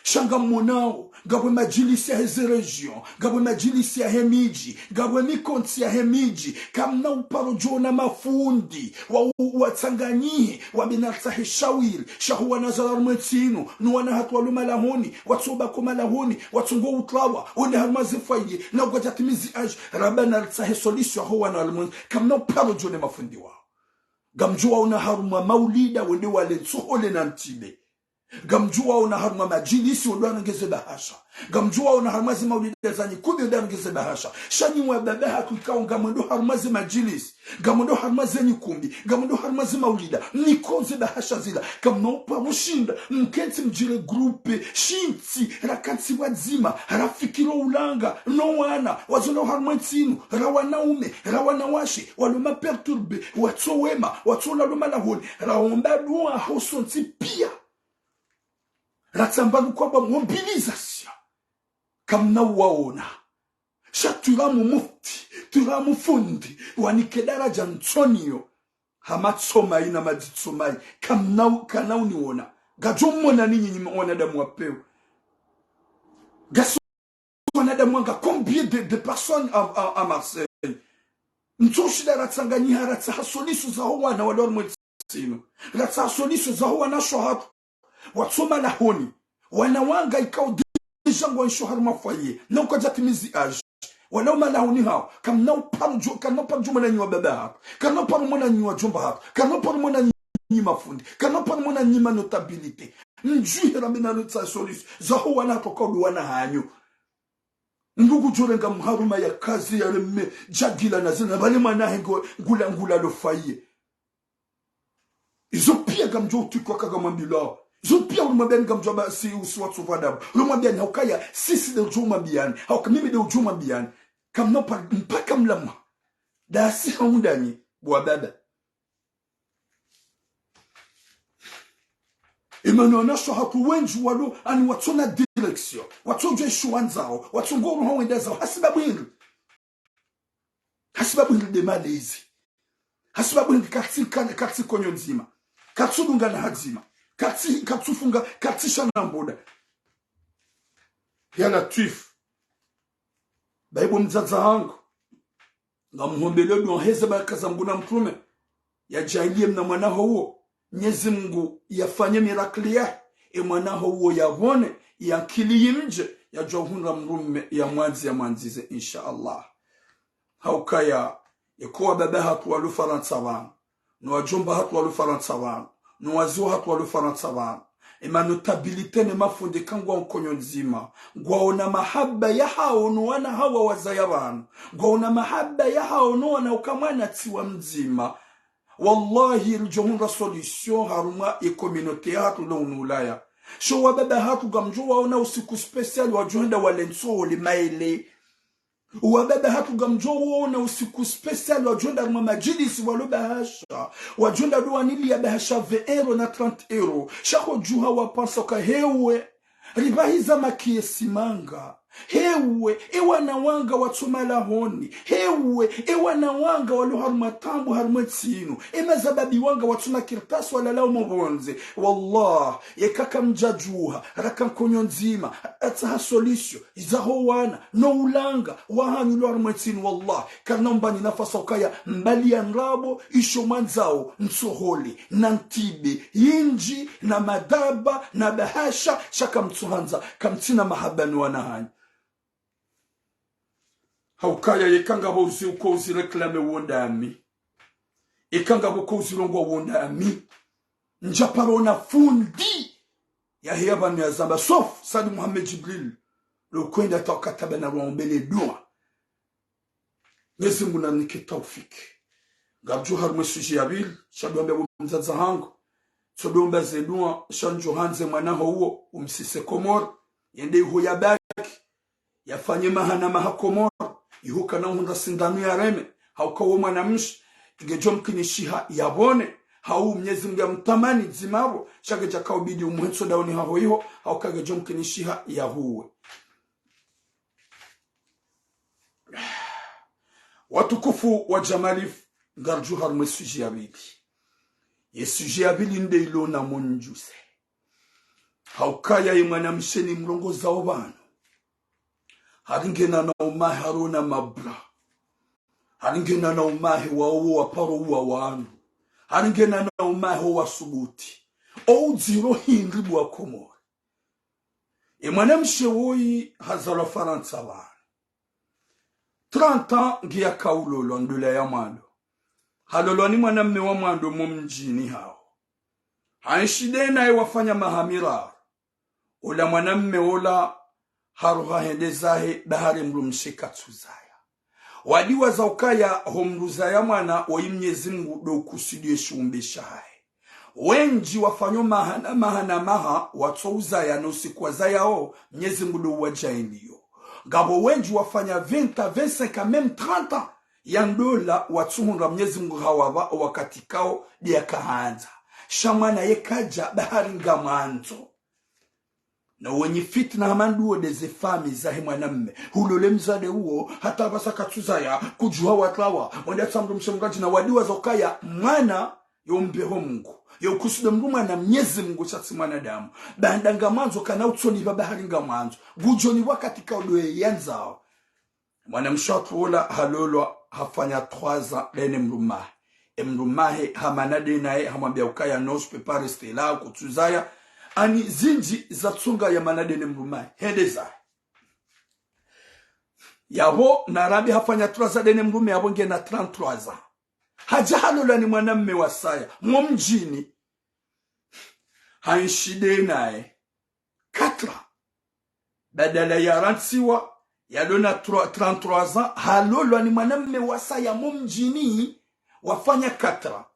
Sha ngamonao, ngapvo madjilisi ya heze région, ngapvo madjilisi ya he midji, ngapvo mikontsi ya he midji, kamna uparo djona mafundi, wa, watsanganyihe, wambe naritsahe shawiri, sha ho wana walo harumwa entsi inu, no wana hatru walo malahoni, watsobaki malahoni, watsongo utrawa, wende harumwa ze foyer, na ukadjatimizi âge, ramba naritsahe solution ho wana walo harumwa entsi, kamna uparo djone mafundi wao. Ngamdjo waona harumwa maulida, wende wale ntsohole na ntibe. Ngamdjo waona harumwa madjilisi, wende warenge ze bahasha. Ngamdjo waona harumwa ze maulida za nyikumbi, wende warenge ze bahasha. Sha nyi wababa hatru ikao ngamwendo harumwa ze madjilisi, ngamwendo harumwa ze nyikumbi, ngamwendo harumwa ze maulida, mniko ze bahasha zila. Kamna uparo shinda, mkentsi mdjire groupe, shintsi, rakantsi wadzima, rafikiri ulanga, no wana, wazona harumwa entsi inu, ra wanaume, ra wanawashe, walo ma perturbé, watso wema, watso lalo malahoni, raomba dua ho sontsi pia. Ratsamba nukwamba mobilisation. Kamna uwaona. Sha turamu mufti, turamu fundi, wanike daradja ntsoniyo. Hama tsomayi na madzi tsomayi. Kamna u-, kana uniona. Ngadjo mona ni nyinyi wanadamu wa pewu. Ngasi wanadamu wanga combien de, de personnes à, à, à Marseille. Ntso shinda ratsanganyiha ratsaha solution za ho wana walo harumwa entsi inu. Ratsaha solution za ho wanashe hatru. Watso malahoni. Wana wanga ikao déjà ngwaenshio harumwa foyer. Na ukadjatimizi âge. Wala o malahoni hawo. Kamna uparo djo, kamna uparo djo mona nyi wababa hatru. Kamna uparo mona nyi wadjomba hatru. Kamna uparo mona nyi mafundi. Kamna uparo mona nyi manotabilité. Mdjuhe rambe naritsahe solution. Za ho wana hatru kao ndo wana hanyu. Ndugu djorenga mharuma ya kazi ya reme, djagila na zina, bale mwana hengo ngula ngula lo foyer. Izo pia ngamdjo utwikwa kaga mwambilao. Izo pia ulimwambiani ngamdjo amba si usi watso vadabu. Ulimwambiani haukaya, sisi de udjo mwambiani. Hauka mimi de udjo mwambiani. Kamna pa-, mpaka mlama. Dasi haundani, bo wababa. Emana wanashe hatru wendji walo, ani watsona direction, watsodjuwa esho wandzao, watsongo uruha wende zao, hasibabu hindri. Hasibabu hindri de malezi. Hasibabu hindri katsi, ka-, katsi konyo ndzima. Katsudungana hadzima. Katsi, katsufunga, katsishana mboda. Ya Latwif. Bayi bo mdzadze hangu. Ngamhombelo dua heze baraka za Mngu na mtrume. Yadjaaliye mna mwana ho uwo. Mnyezi Mngu yafanye miracle yahe. E mwana ho uwo yavone, yankili yimdje, yadjuwa uhundra mrume, yamwandzi, yamwandzize, insha Allah. Haukaya, eko wababa hatru walo Farantsa vanu. No wadjomba hatru walo Farantsa vanu. No wazee hatru walo Farantsa vanu. Emanotabilité ne mafundi ka ngwao nkonyo ndzima. Ngwaona mahaba yahawo no wana hawa wazaya vanu. Ngwaona mahaba yahawo no wana uka mwana tsi wa mdzima. Wallahi, ridjo hundra solution harumwa e communauté yahatru lo unu Ulaya. Sho wababa hatru ngamdjo waona usiku spécial wadjo henda wale ntsohole maele. Wababa hatru ngamdjo waona usiku spécial wadjo henda harumwa madjilisi walo bahasha. Wadjo henda ndo waniliya bahasha vingt euros na trente euros. Sha ho djuha wapansa uka hewe. Ripvahiza makiesi manga. Hewe, e wana wanga watso malahoni. Hewe, e wana wanga walo harumwa taabu harumwa entsi inu. E mazababi wanga watso na kartasi walala omo pvondze. Wallah, yeka kamdjadjuha, raka nkonyo ndzima, ratsaha solution, iza ho wana, no ulanga, wahanyu lo harumwa entsi inu, wallah, karina umbani nafasi ukaya, mbali ya ndrabo, isho mwandzao, ntsohole, na ntibe, yindji, na madaba, na bahasha, sha kamtsuhandza, kamtsina mahaba no wana hanyu. Haukaya yeka ngapvo uzi uko uzi réclamer wo ndami. Yeka ngapvo uko uzi rongoa wo ndami. Ndja paro na fundi. Yaheya pvanu yazamba, sauf Said Mohamed Djibril. Lo kwenda ta wakati pvanu rwaombele dua. Mwenyezi Mungu nanike taufiki. Ngapvo harumwa sujet ya pvili, sha ndo wambe bo mdzadze hangu. Tso ndo wamba ze dua, sha ndjo handze mwana ho uwo, umsise Komori. Yende iho yabaki. Yafanye maha na maha Komori. Iho kana uhundra sindanu yareme. Hauka wo mwanamshe. Ngedjo mkinishiha yapvone. Hau Mwenyezi Mungu yamtamani dzima pvo. Sha kedja kaubidi umuhe ntso daoni haho iho. Hauka ngedjo mkinishiha yahuwe. Watukufu wa Jamalif, ngardjo harumwa sujet ya pvili. Ye sujet ya pvili nde ilo na mundjuse. Haukaya ye mwanamshe nimrongozao pvanu. Hari ngena na umahe harona mabra. Hari ngena na umahe wawo waparo uwa wanu. Hari ngena na umahe wasubuti. O udziro hindri bo wa Komori. E mwanamshe woyi hazalwa Farantsa pvanu. Trente ans ngiya kaulolwa ndola ya mwando. Halolwa ni mwanamme wa mwando mo mdjini hawo. Haenshi nde naye wafanya maha miraru. Ola mwanamme ola haroha hende zahe bahari mdrumshe katsuzaya. Wadiwaza ukaya ho mdru zaya mwana woyi Mnyezi Mngu ndo ukusudi ye shiumbe shahahe. Wendji wafanyao maha na maha na maha watsouzaya no usiku wazayao, Mnyezi Mngu ndo uwadjaanliyo. Ngapvo wendji wafanya vingt à vingt-cinq à même trente ans ya ndola watsuhundra Mnyezi Mngu hawapva owakati kao nde yakahandza. Sha mwana ye kadja bahari ngamwandzo. Na wenyi fitna hama nduwo nde ze famiyi zahe mwanamme. Hulole mdzadze uwo, hata pvasa katsuzaya, kudjuha watrawa, mwende atsamdrumshe mradji na wadiwaza ukaya mwana yo mbeho Mngu. Yo ukusudi mdru mwana Mnyezi Mngu sha tsi mwanadamu. Baanda ngamwandzo kana utsonipva bahari ngamwandzo. Ngudjonipva wakati kao ndo ye yandzao. Mwanamshe watru ola halolwa hafanya trois ans ndene mdrumahe. E mdrumahe hamana nde naye hamwambia ukaya non, je peux pas rester là, kutsuzaya. Ani zindji zatsunga yamana ndene mdrumahe. Hende zahe. Yapvo narambi hafanya trois ans ndene mdrume yapvo ngena trente-trois ans. Hadja halolwa ni mwanamme wasaya. Mo mdjini. Haenshi nde naye. Quatre ans. Badala ya rantsiwa, yalo na trois, trente-trois ans, halolwa ni mwanamme wasaya mo mdjini, wafanya quatre ans.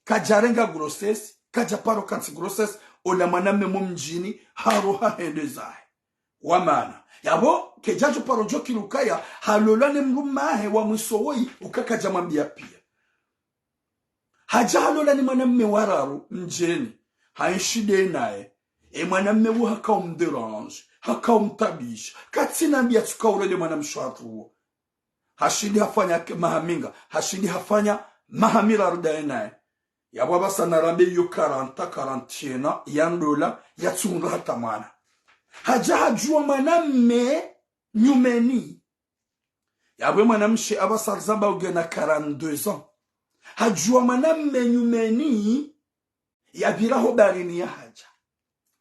Kadjarenga grossesse, kadjaparo kantsi grossesse, ola mwanamme mo mdjini, haroha hende zahe. Wamana. Yapvo, kedjadjo paro djokiri ukaya, halolwa ne mdrumahe wa mwiso woyi, uka kadjamwambia pia. Hadja halolwa ni mwanamme wa raru mdjeni, haenshi nde naye. E mwanamme wo haka umdérange, haka umtabisha. Katsina mbi yatsuka ulole mwanamshe watru wo. Hashindi hafanya ke-, maha minga, hashindi hafanya maha miraru ndaye naye. Yapvo apvasa narambe iyo quarante, quarante et un ya ndola, yatsuhundra hata mwana. Hadja hadjuwa mwanamme nyumeni. Yapvo e mwanamshe apvasa rizamba ugena quarante-deux ans. Hadjuwa mwanamme nyumeni, yapvira ho baharini yahadja.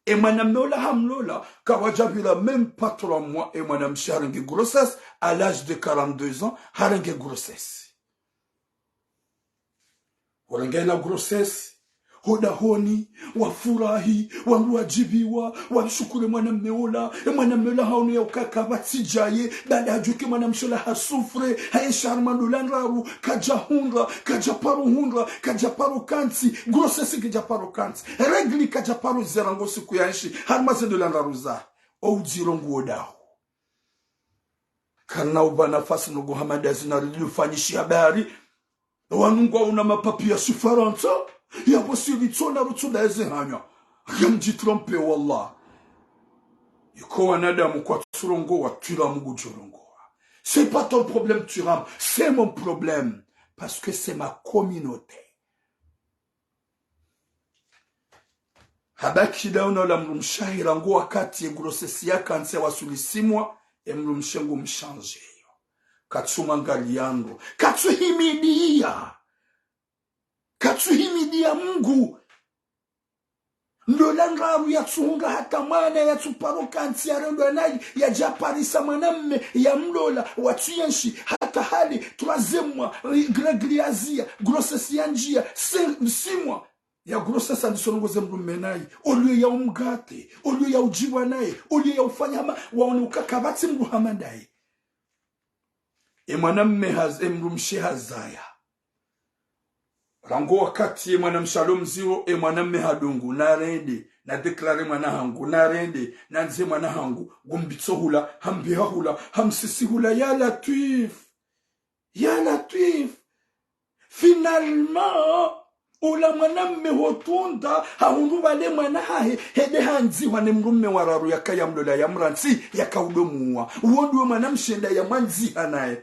E mwanamme ola hamlola, kawadjapvira même pas trois mois, e mwanamshe harenge grossesse, à l'âge de quarante-deux ans, harenge grossesse. Warenge na grossesse, ho dahoni, wafurahi, wandru wadjipviwa, wamshukuru e mwanamme ola, e mwanamme ola haono ya ukaya kapvatsi djaye, baanda hadjuwa uka e mwanamshe ola hasouffre, haenshi harumwa ndola ndraru, kadjahundra, kadjaparo hundra, kadjaparo kantsi, grossesse kadjaparo kantsi, règle kadjaparo zera ngo siku yaenshi, harumwa ze ndola ndraru zahe, o udziro nguwo daho. Karina upva nafasi ndugu Hamada zina ridi ufanyishiha bahari. Wanu ngwauna mapapier ya Shifarantsa. Yapvo si ritsona rutsona eze hanya. Ngamdjitrompe wallah. Iko wanadamu kwatsurongowa, twila Mngu djorongowa. C'est pas ton problème, Thuram, c'est mon problème. Parce que c'est ma communauté. Habaki daho na ola mdrumshe wahe rangu wakati ye grossesse yakantsi yawaswili six mois, e mdrumshe ngumshandjeyo. Katsumwangaliya ndro. Katsuhimidiya. Katsuhimidiya Mngu. Ndola ndraru yatsuhundra hata mwana, yatsuparo kantsi yarendwa nayi, yadja parisa mwanamme yamlola, watsuyenshi hata hali, troisième mois, règle yaziya, grossesse yandjiya, six mois ya grossesse, andiso nongoze mdrumme nayi, au lieu ya umgate, au lieu ya udjibwa naye, au lieu ya ufanya hama, waone uka kapvatsi mdru hama ndaye. E mwanamme haz-, e mdrumshe hazaya. Rangu wakati ye mwanamshe alo mziro, e mwanamme hadungu, narende, nadéclare mwana hangu, narende, nandzihe mwana hangu, ngumbitso hula, hambiha hula, hamsisi hula, ya Latwif. Ya Latwif. Finalement, ula mwanamme hotunda, hahundru pvale mwana hahe, hende handzihwa ne mdrumme wa raru yakaya mlola ya mrantsi, yakaudomuwa. Uwo nduwe mwanamshe nda ya mwandziha naye.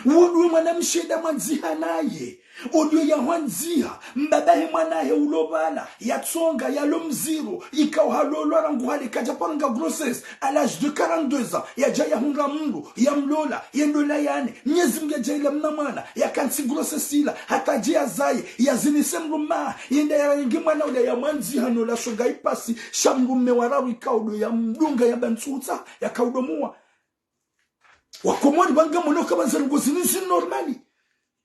Uwo nduwe mwanamshe nda mwandziha naye. Au lieu ya hwandziha, mbaba he mwana he ulo pvala, yatsonga, yalo mziro, ikao halolwa rangu hale kadja paranga grossesse, à l'âge de quarante-deux ans, yadja yahundra mdru, yamlola, ye ndola yane, Mnyezi Mngu yadja ila mna mwana, yakantsi grossesse ila, hata dje yazaye, yazinise mdrumme, yende yarenge mwana ula ya mwandziha nola shonga ipasi, sha mdrumme wa raru ikao ndo yamdunga ya bantsutsa, yakaudomuwa. Wakomori pvanga mwono ka pvandza ndrongoo zinu zi normal.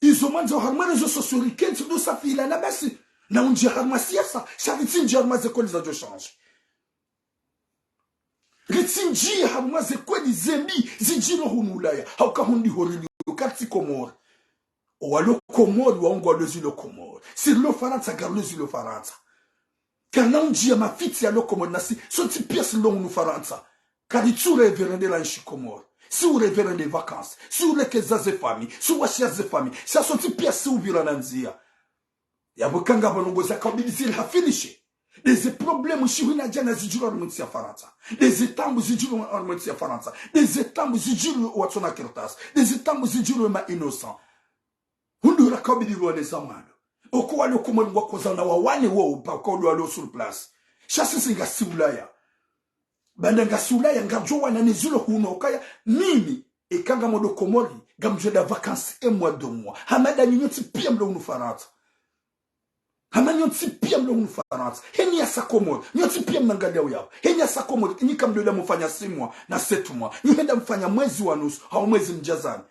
Izo mwandza harumwa réseaux sociaux rikentsi ndo safi ila na basi. Na undjia harumwa siasa, sha ritsindjia harumwa ze kweli zadjo changer. Ritsindjia harumwa ze kweli zembi zidjiri hunu Ulaya. Hauka hundi horili, kartsi Komori. Owalo Komori, waongo walo zilo Komori. Si rilo Farantsa, ngarilo zilo Farantsa. Karina undjia mafitsi yalo Komori nasi, sontsi pia si rilo hunu Farantsa. Karitsu rêver nde la ntsi Komori. Si u rêver nde vacances. Si u lekeza ze famille. Si u washiya ze famille. Sa sontsi pia si upvira na ndzia. Yapvo kanga pvanu ngozi ya kabili zili hafilishe. Ndeze problème shihwi na djana zidjiri harumwa ntsi ya Farantsa. Ndeze taabu zidjiri harumwa ntsi ya Farantsa. Ndeze taabu zidjiri watsona kartasi. Ndeze taabu zidjiri ma innocent. Hundru rakabili lwa neza mwando. Oko walo Komori ngwakoza na wawane wo, paka ndo walo sur place. Sha sisi ngasi Ulaya. Pvanda ngasi Ulaya, ngamdjo wana ne zilo hunu ukaya, mimi, eka ngamdjo Komori, ngamdjo enda vacances un mois, deux mois. Hama nda nyi nyontsi pia mlo hunu Farantsa. Hama nyontsi pia mlo hunu Farantsa. Heni yasa Komori, nyontsi pia mnangalia uyapvo. Heni yasa Komori, nyi kamdjo enda mfanya six mois na sept mois. Nyi hwenda mfanya mwezi wa nusu, hau mwezi mdjazani.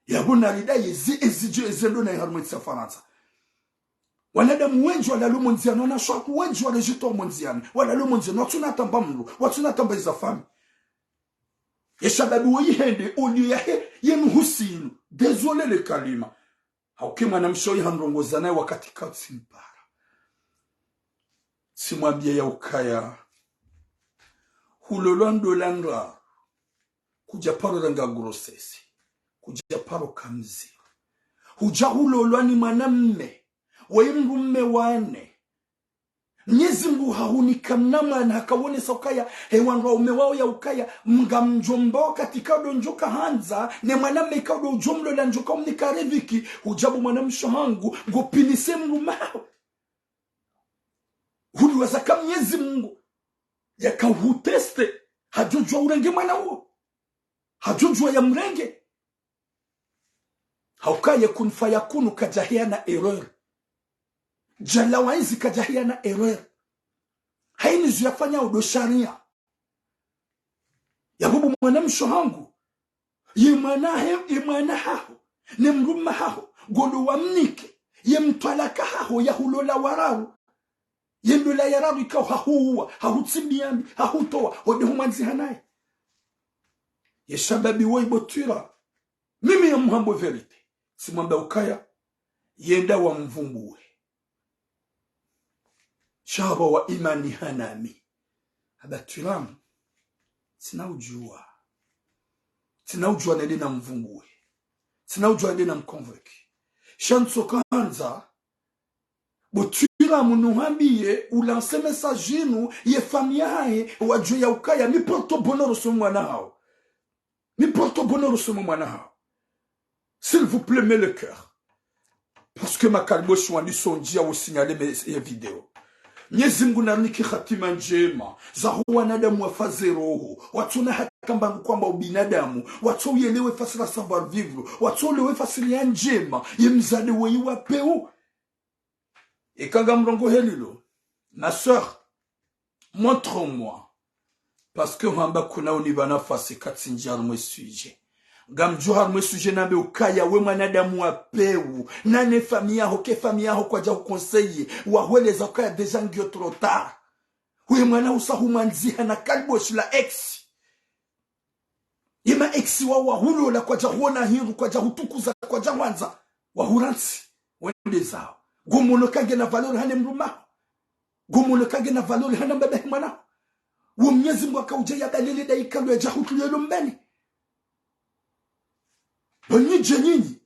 Yapvo narida yezi, ezidjo, ezendo na harumwa ntsi ya Farantsa. Wanadamu wendji walalo mondziani, wanashe wendji walejito mondziani, walalo mondziani, watsuna tamba mlo, watsuna tamba iza famille. Ye shababi wo yihende, au lieu yahe, yenu husinu. Désolé le kalima. Hauka mwanamshe oyi handrongoza naye wakati katsimpara. Tsimwambia ya ukaya. Hulolwa ndola ndraru. Kudja paro ranga grossesse. Kudja paro kamziro. Hudja hulolwa ni mwanamme. Waye mdrumme wane. Mnyezi Mngu hahunika mna mwana, hakaonesa ukaya, he wandru waume wao ya ukaya, mngamdjomba wakati kaudo ndjoka handza, ne mwanamme kaudo udjomlola ndjoka umnika riziki, hudja bo mwanamshe hangu, ngopvinise mdrumme haho. Huliwaza ka Mnyezi Mngu, yakahuteste, hadjodjuwa urenge mwana uwo. Hadjodjuwa ya mrenge. Hauka ye kun fayakunu kadjahiya na erreur. Djalawainzi kadjahiya na erreur. Hayini zo yafanya udo sharia. Yapvo bo mwanamshe hangu. Ye mwana he, ye mwana haho. Ne mdrumme haho. Ngodo wamnike. Ye mtwalaka haho ya hulola wa raru. Ye ndola ya raru ikao hahuwa, hahutsimbiambi, hahutowa, hode humwandziha naye. Ye shababi woyi bo Twira. Mimi ya muhambo vérité. Tsimwamba ukaya, yenda wamvumbuwe. Sha haba wa imani hanami. Haba Twira mu. Tsina udjuwa. Tsina udjuwa nende namvumbuwe. Tsina udjuwa nende namconvoque. Sha ntsoka handza, bo Twira mu nuhambiye, ulanse message inu, ye famille yahahe, wadjuwe ya ukaya, mi porte bonheur usoni mwana hawo. Mi porte bonheur usoni mwana hawo. S'il vous plaît, mets le cœur. Parce que makariboshi wandisa ondjia wo signaler me, ye vidéo. Mnyezi Mngu narinike hatima ndjema. Zaho wanadamu wafa ze roho. Watsona hata mbangu kwamba ubinadamu. Watso uyelewe fasiri ya savoir vivre. Watso ulewe fasiri ya ndjema. Ye mzade weyi wa pewu. Eka ngamrongoe lilo, ma sœur, montre-moi. Parce que hamba kuna unipva nafasi katsindji harumwa e sujet. Ngamdjo harumwa e sujet nambe ukaya we mwanadamu wa pewu. Nane famille yaho, ke famille yaho kwadja huconseiller. Wahweleza ukaya déjà ngiyo trop tard. We mwana usa humwandziha na kaliboshi la ex. Ye ma ex wa wahulola kwadja huona hindru, kwadja hutukuza, kwadja hwandza. Wahurantsi, wende zawo. Ngomono ka ngena valeur hane mdrume waho. Ngomono ka ngena valeur hana mbaba he mwana waho. Wo Mnyezi Mungu akaudja yabalele daika lo yadja hutulelo mbeni. Bo nyi dje nyinyi.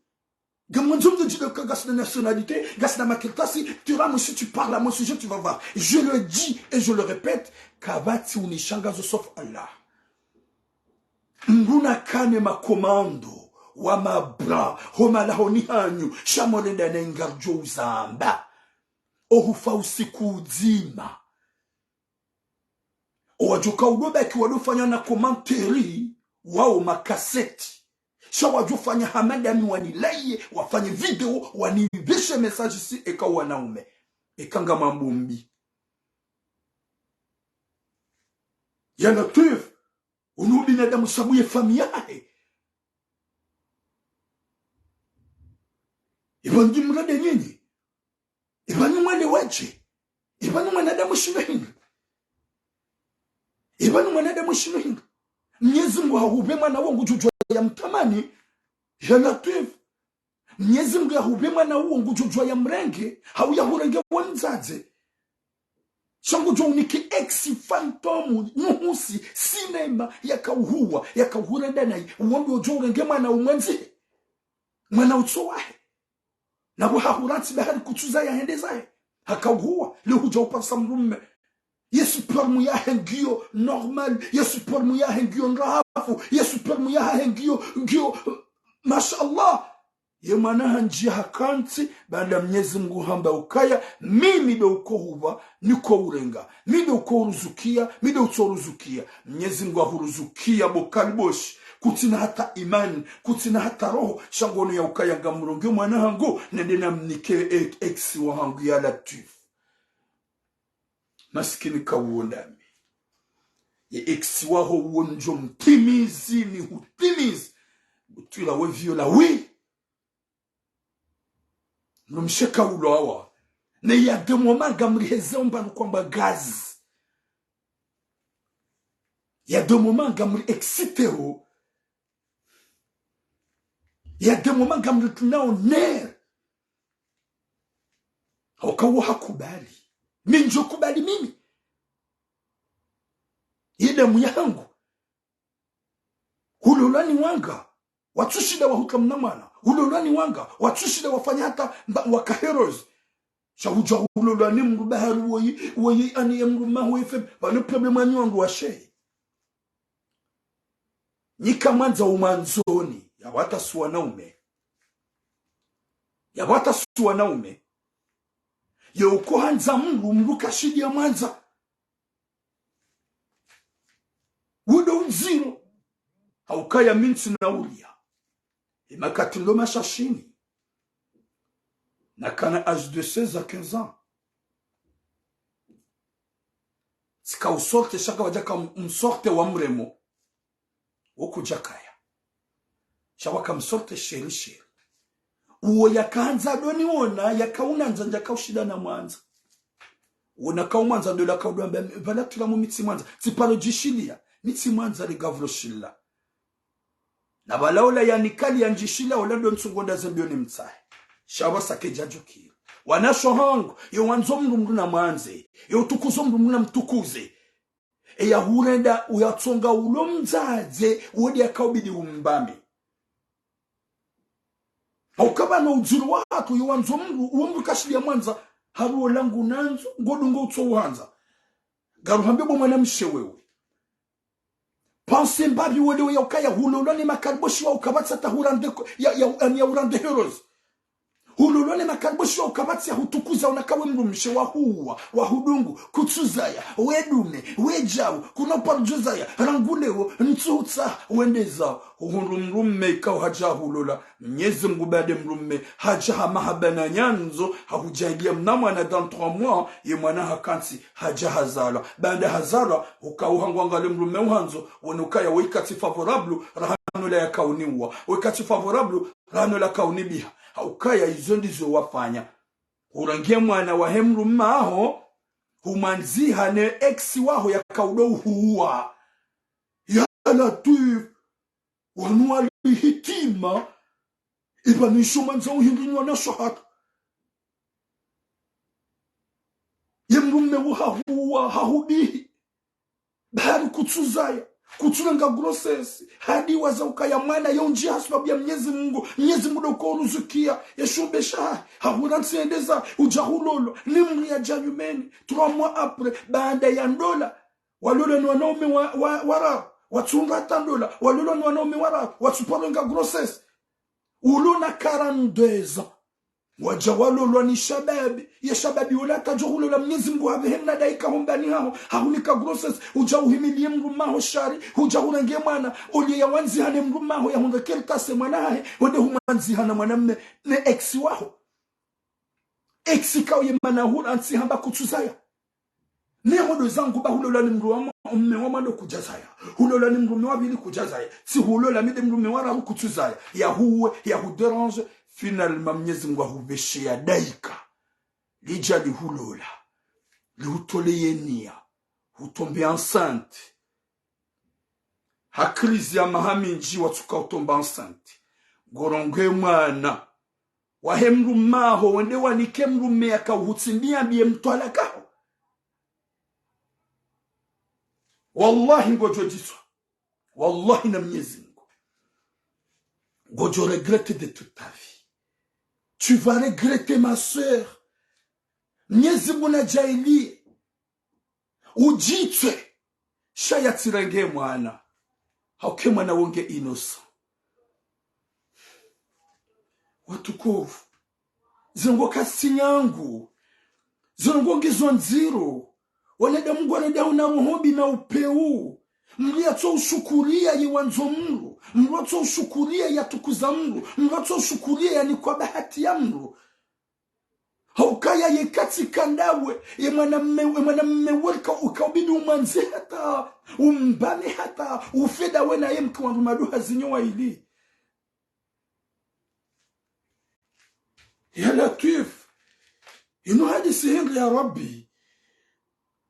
Ngamwandzo mdjo djile ka ngasina nationalité, ngasina makartasi, tu iras, moi, si tu parles à mon sujet, tu vas voir. Je le dis et je le répète, kapvatsi unishangazo sauf Allah. Mdru nakane makomando, wa mabra, ho malahoni hanyu, sha mwarenda na ingarjo uzamba. Ohufa usiku udzima. Owadjoka udo baki wado fanya na commentaire, wawo makaseti. Sha wadjo fanya ha madame wanilaye, wafanye video, wanipveshe message si eka wanaume. Eka ngamambo mbi. Ya Latwif, unu binadamu sabu ye famille yahe. Ipvo nyi mrade nyinyi. Ipvo nyi mwelewa dje. Ipvo nyi mwanadamu shinu hindru. Ipvo nyi mwanadamu shinu hindru. Mnyezi Mungu hahupve mwana wo ngudjudjuwa ya mtamani. Ya Latwif. Mnyezi Mungu yahupve mwana wo ngudjudjuwa ya mrenge. Hau ya hurenge wa mdzadze. Sha ngudjo unike ex fantôme, nuhusi, cinéma, yakauhuwa, yakauhurenda nayi. Uwo ndo udjo urenge mwana umwandzihe. Mwana utso wahe. Na bo hahurantsi bahari kutsuza ya hende zahe. Hakauhuwa, leo hudja uparisa mdrume. Ye sperme yahe ngiyo normal, ye sperme yahe ngiyo ndrahafu, ye sperme yahe ngiyo, ngiyo, masha Allah. Ye mwana handjiya hakantsi, baanda Mnyezi Mungu hamba ukaya, mimi ndo uko hupva, niko urenga. Mi ndo uko uruzukiya, mi ndo utso uruzukiya. Mnyezi Mungu ahuruzukiya bo kaliboshi. Kutsina hata imani, kutsina hata roho, sha ngono ya ukaya ngamrongeo mwana hangu, nende namnike e-, ex wahangu ya Latwif. Masikini ka uwo ndami. Ye ex waho uwo ndjo mtimizi ni hutimizi. Butwila we viola, oui. Mdrumshe ka ulo awa. Ne ya de moment ngamriheze omba nukwamba gaz. Ya de moment ngamri excité ho. Ya de moment ngamri tunao ner. Hauka wo hakubali. Mi ndjo kubali mimi. Ye damu yahangu. Hulolwa ni wanga. Watsushinda wahuka mna mwana. Hulolwa ni wanga. Watsushinda wafanya hata mba-, waka heureuse. Sha hudja hulolwa ni mdru bahari woyi, woyi ani ye mdru maho ye fem. Pvanu problème anyu wandru washe. Nyi kamwandza umwandzoni, ya wata suwa na ume. Ya wata suwa na ume. Ye uko handza mdru, mdru kashidi ya mwandza. Wudo udziro. Haukaya mi ntsina uria. Ye makati ndo mashashini. Nakana âge de seize à quinze ans. Tsika usorte sha ka wadjaka m-, msorte wa mremo. Wo kudjakaya. Sha waka msorte sheri sheri. Uwo yakandza doni wona, yakaunandza ndjaka ushinda na mwandza. Wona kaumwandza ndo la kaudwamba, pvala tula mu mi tsi mwandza. Tsiparo djishiliya, mi tsi mwandza le gavro shila. Na pvala ola yanikali yandjishila, ola ndo ntsungo nda zembe yo ni mtsahe. Sha pvasa kedja djukira. Wanasho hangu, yo wandzo mdru mdru na mwandze, yo utukuzo mdru mdru na mtukuze. Eya hurenda uyatsonga ulo mdzadze, wodi yakaubidi umbame. Hauka pvanu udziro wahatru, yo wandzo mdru, uwo mdru kashidi ya mwandza, haruwo langu nandzo, ngodungo utso uhandza. Ngaruhambe bo mwanamshe wewe. Panse mbapvi wele we ya ukaya hulolwa ni makaliboshi wa ukapvatsa ta hurande ko-, ya, ya, ya, ya hurande heureuse. Hulolwa ne makariboshi wa ukapvatsi ya hutukuza, unaka we mdrumshe wahuwa, wahudungu, kutsuzaya, we dume, we djau, kuna uparo djozaya, rangu leo, ntsuhutsaha, wendeza, uhundru mdrume ikao hadja hulola, Mnyezi Mngu baada mdrume, hadja ha mahaba na nyandzo, hahudjaliya mna mwana dans trois mois, ye mwana hakantsi, hadja hazalwa. Baada hazalwa, ukauha ngwangale mdrume uhandzo, wone ukaya wekatsi favorable, rahano la yakauniwa. Wekatsi favorable, rahano la kaunibiha. Haukaya izo ndizo wafanya. Hurange mwana wahe mdrume aho, humwandziha ne ex waho yakaudo uhuwa. Ya Latwif, wanu wali hitima, iba nisho mandza uhindri nywa na shahada. Ye mdrume wo hahuwa, hahudihi. Bahari kutsuzaya, kutsurenga grossesse, hadi waza ukaya mwana yo ndji ha sababu ya Mnyezi Mngu, Mnyezi Mngu ndo ko uruzukiya, ya shumbe shahahe, hahura ntsi yendeza, udja hulolwa, ni mdru yadja nyumeni, trois mois après, baada ya ndola, walolwa ni wanaume wa, wa, wararu, watsunga hata ndola, walolwa ni wanaume wararu, watsuparenga grossesse. Ulo na quarante-deux ans. Wadja walolwa ni shababi, ye shababi ula kadjo hulola Mnyezi Mngu habehe mna daika hombani haho, hahunika grossesse, udja uhimiliye mdrume aho shari, udja hurange mwana, oliye ya wandziha ne mdrume aho ya hundre kertase mwana hahe, wende humwandziha na mwanamme, ne ex waho. Ex kao ye mana hura ntsi hamba kutsuzaya. Ne hodo zangu ba hulolwa ni mdru wa mwa-, mme wa mwando kudjazaya. Hulolwa ni mdrume wa pvili kudjazaya. Tsi hulolwa mi nde mdrume wa raru kutsuzaya. Ya huwe, ya hudérange. Finalement, Mnyezi Mngu ahubeshe ya daika. Lidja lihulola. Lihutole yeniya. Hutombe enceinte. Ha crise ya maha mindji watsuka utomba enceinte. Ngorongoe mwana. Wahe mdrume aho, wende wanike mdrume yakauhutsimbiya mbiye mtwalaka ho. Wallahi ngodjo djitswa. Wallahi na Mnyezi Mngu. Ngodjo regretter de toute ta vie. Tu vas regretter, ma sœur. Mnyezi Mngu nadjaaliye. Udjitswe. Sha yatsirenge mwana. Hauke mwana wo nge innocent. Watukufu. Zinu ngo kasi nyangu. Zinu ngo ngizo ndziro. Wanadamu ngwanadamu na roho mbi na upeu. Mdru yatso ushukuriya ye wandzo mdru. Mdru yatso ushukuriya yatukuza mdru. Mdru yatso ushukuriya yanikwa bahati ya mdru. Haukaya ye katsi kandawe, ye mwanamme, ye mwanamme welka ukaubidi umwandze hata, umbane hata, ufeda wena ye mke wandru maduha zinyo waili. Ya Latwif, inu hadisi hindri ya Rabbi.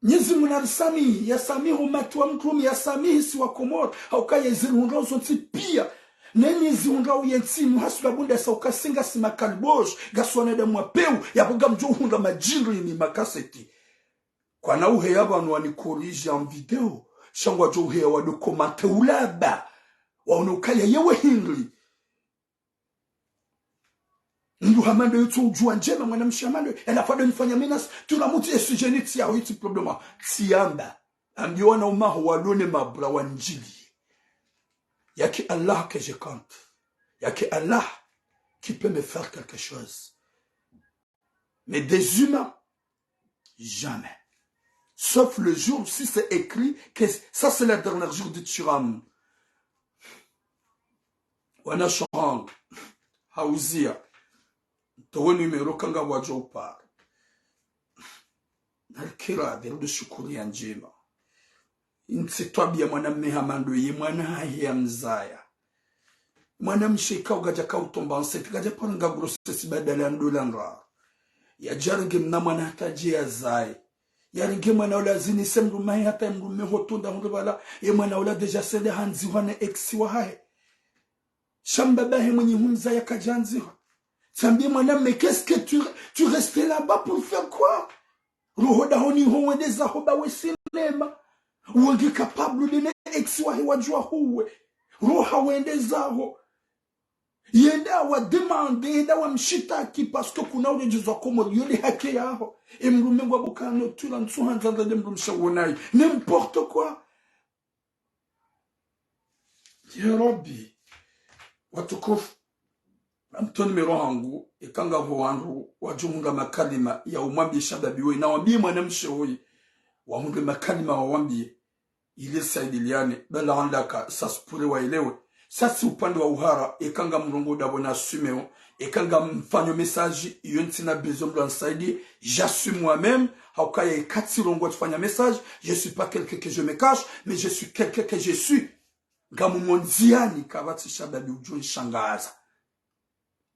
Mnyezi Mngu narisamihi, yasamihi umati wa mtrume, yasamihi si wa Komori, haukaya izihundrao zontsi piya. Neni izihundrao yentsi inu hasula bunda sa ukasinga si makalibosh, ngasi wanadamu wa peu, yapvo ngamdjo uhundra madjindri ni makaseti. Kwana uheya pvanu wani corrige en vidéo, sha ngwadjo uheya wado commenter ulaba, waone ukaya yewe hindri. Mdru hama ndo yutso udjuwa ndjema mwanamshe hama ndo, halafu ado nifanya menace, tula mutsi ye sujet ni tsi yaho, yitsi problème. Tsiyamba. Ambiwa na umaho walone mabra wanjili. Y a que Allah que je compte. Y a que Allah qui peut me faire quelque chose. Mais des humains, jamais. Sauf le jour si c'est écrit que ça c'est le dernier jour du Thuram. Wana shongo, hauziya. Towe numéro kanga wadjo upara. Nalikira, de shukuri ya ndjema. Intsi twabiya mwanamme hama ndo ye mwana hahe ya mzaya. Mwanamshe ikao ngadja kautomba enceinte, ngadja paranga grossesse badala ya ndola ndraru. Yadjarenge mna mwana hata dje yazaye. Yarenge mwana ula zini se mdrume hahe hata ye mdrume hotunda hundru pvala. Ye mwana ula déjà sende handzihwa ne ex wahahe. Sha mbabahe mwenyi humzaya kadjandzihwa. Tsambiye mwanamme, qu'est-ce que tu, tu restes là-bas pour faire quoi? Roho dahoni ho wende zaho ba we sinema. Wenge capable de ne ex wahe wadjuwa huwe. Roha wende zaho. Yenda wa demande, yenda wa mshitaki, parce que kuna ule djuzwa Komori, yole haki yaho. E mdrume ngwa bukano tula ntsu handza ndza de mdrumshe wonayi. N'importe quoi. Ya Rabbi, watukufu, Namtowe numéro hangu, eka ngapvo wandru wadjohundra makalima ya umwambiye shababi woyi, na wambiye mwanamshe woyi, wahundre makalima wawambiye, ili risaidiliane, bala andaka, ça se pourrait waelewe. Ça si upande wa uhara, eka ngamrongoo dabo na assumeo, eka ngamfanyo message, iyo ntsina besoin mdru anisaidiye, j'assume moi-même, haukaya eka tsirongoa tsifanya message, je suis pas quelqu'un que je me cache, mais je suis quelqu'un que je suis. Ngamumo ndziani, kapvatsi shababi udjo nishangaza.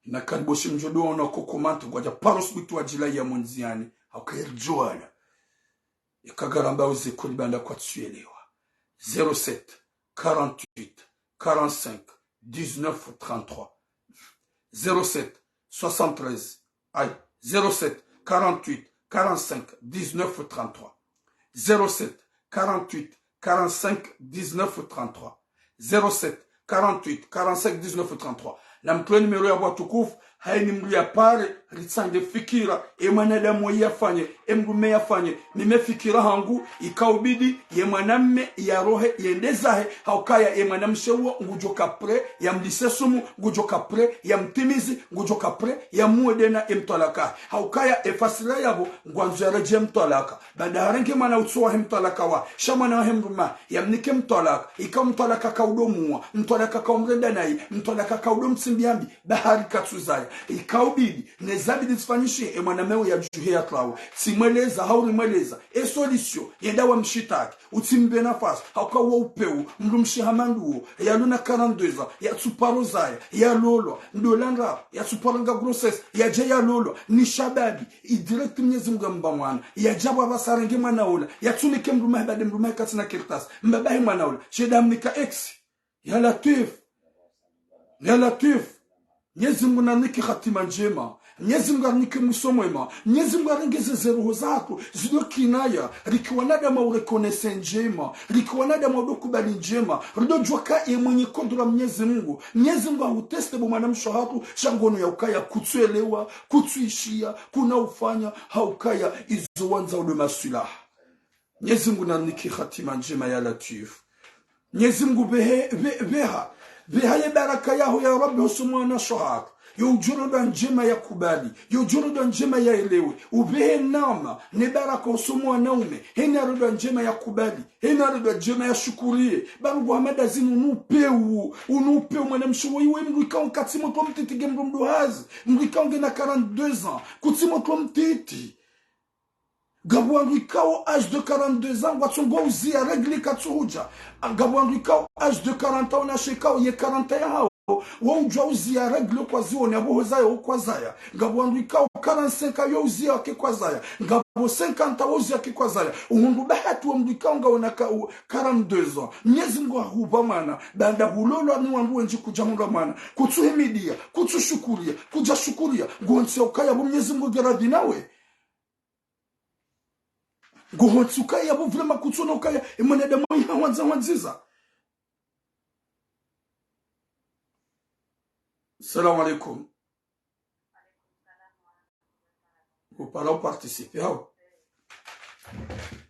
Na karibu shi mdjo dua ona ko comment, ngwadja paro subuti wadjila ya mo ndziani, haukaya ridjuwana. Eka ngaramba uze kuli banda kwatsuelewa. Zéro sept, quarante-huit, quarante-cinq, dix-neuf, trente-trois. Zéro sept, soixante-treize, aïe, zéro sept, quarante-huit, quarante-cinq, dix-neuf, trente-trois. Zéro sept, quarante-huit, quarante-cinq, dix-neuf, trente-trois. Zéro sept, quarante-huit, quarante-cinq, dix-neuf, trente-trois. Namtowe numéro ya watukufu, haini mdru yapare, ritsange fikira, e mwanadamu woyi yafanye, e mdrume yafanye, mimi fikira hangu, ikaubidi, ye mwanamme, yarohe, yende zahe, haukaya e mwanamshe wo, ngudjoka prêt, yamlise sumu, ngudjoka prêt, yamtimizi, ngudjoka prêt, yamuwe dena, emtwalaka. Haukaya e fasila yapvo, ngwandzo yaredjeyi mtwalaka. Banda harenge mwana utso wahe mtwalaka wa, sha mwana wahe mdrume, yamnike mtwalaka, ika mtwalaka kaudomuwa, mtwalaka kaumrenda nayi, mtwalaka kaudomtsimbiya mbi, bahari katsuzaya. Ikaubidi, ne zabidi tsifanyishihe, e mwanamme wo yadjuhe yatwawe. Tsimweleza, haurimweleza, e solution, yenda wamshitaki, utsimbe nafasi, hauka wo upvewu, mdrumshe hama nduwo, yalona quarante-deux ans, yatsuparo zaya, yalolwa, ndola ndrabo, yatsuparanga grossesse, yadja yalolwa, ni shababi, i direct Mnyezi Mungu yamba mwana. Yadja pvapvasa yarenge mwana ola. Yatsunike mdrume wahe bade mdrume wahe katsina kartasi. Mbaba wahe mwana ola. Sheda mnika ex. Ya Latwif. Ya Latwif. Mnyezi Mungu narinike hatima ndjema. Mnyezi Mungu arinike mwiso mwema. Mnyezi Mungu arengeze ze roho zatru. Zido kinaya. Riki wanadamu wa ureconnaître ndjema. Riki wanadamu wa udokubali ndjema. Rido djuwa ka ye mwenye kodra Mnyezi Mungu. Mnyezi Mungu ahuteste bo mwanamshe hatru. Sha ngono ya ukaya kutsuelewa. Kutsuishiya, kuna ufanya, haukaya izo wandza udo maswilaha. Mnyezi Mungu narinike hatima ndjema ya Latwif. Mnyezi Mungu pvehe, pve-, pveha, pveha ye baraka yaho ya Rabbi ho uso mwanashe hatru. Yo udjo ronda ndjema yakubali. Yo udjo ronda ndjema yaelewe. Upvehe neema, ne baraka ho uso mwanaume. Hena ronda ndjema yakubali. Hena ronda ndjema yashukuriye. Ba ndugu Hamada zinu unu upvewu, unu upvewu mwanamshe woyi we mdru ikao katsi motro mtiti nge mdru mdru hazi. Mdru ikao ngena quarante-deux ans. Kutsi motro mtiti. Ngapvo wandru ikao âge de quarante-deux ans, ngwatsongo uziya règle katsuhudja. Ngapvo wandru ikao âge de quarante ans, wanashe ikao ye quarante ans yahao. Wo udjua uziya règle kwaziwona, apvo hozaya, wo kwazaya. Ngapvo wandru ikao quarante-cinq ans, yo uziya wake kwazaya. Ngapvo cinquante ans, wo uziya wake kwazaya. Uhundru bahati wa mdru ikao ngawona ka-, u-, quarante-deux ans. Mnyezi Mungu ahupva mwana, banda hulolwa ni wandru wendji kudja hundra mwana. Kutsuhimidiya, kutsushukuriya, kudja shukuriya. Ngontsi ya ukaya pvo Mnyezi Mungu nge radhi nawe. Ngohontsi ukaya pvo vraiment kutsona ukaya, e mwanadamu iha hwandza hwandziza. Salam alaikum. Upara uparticipe, hau.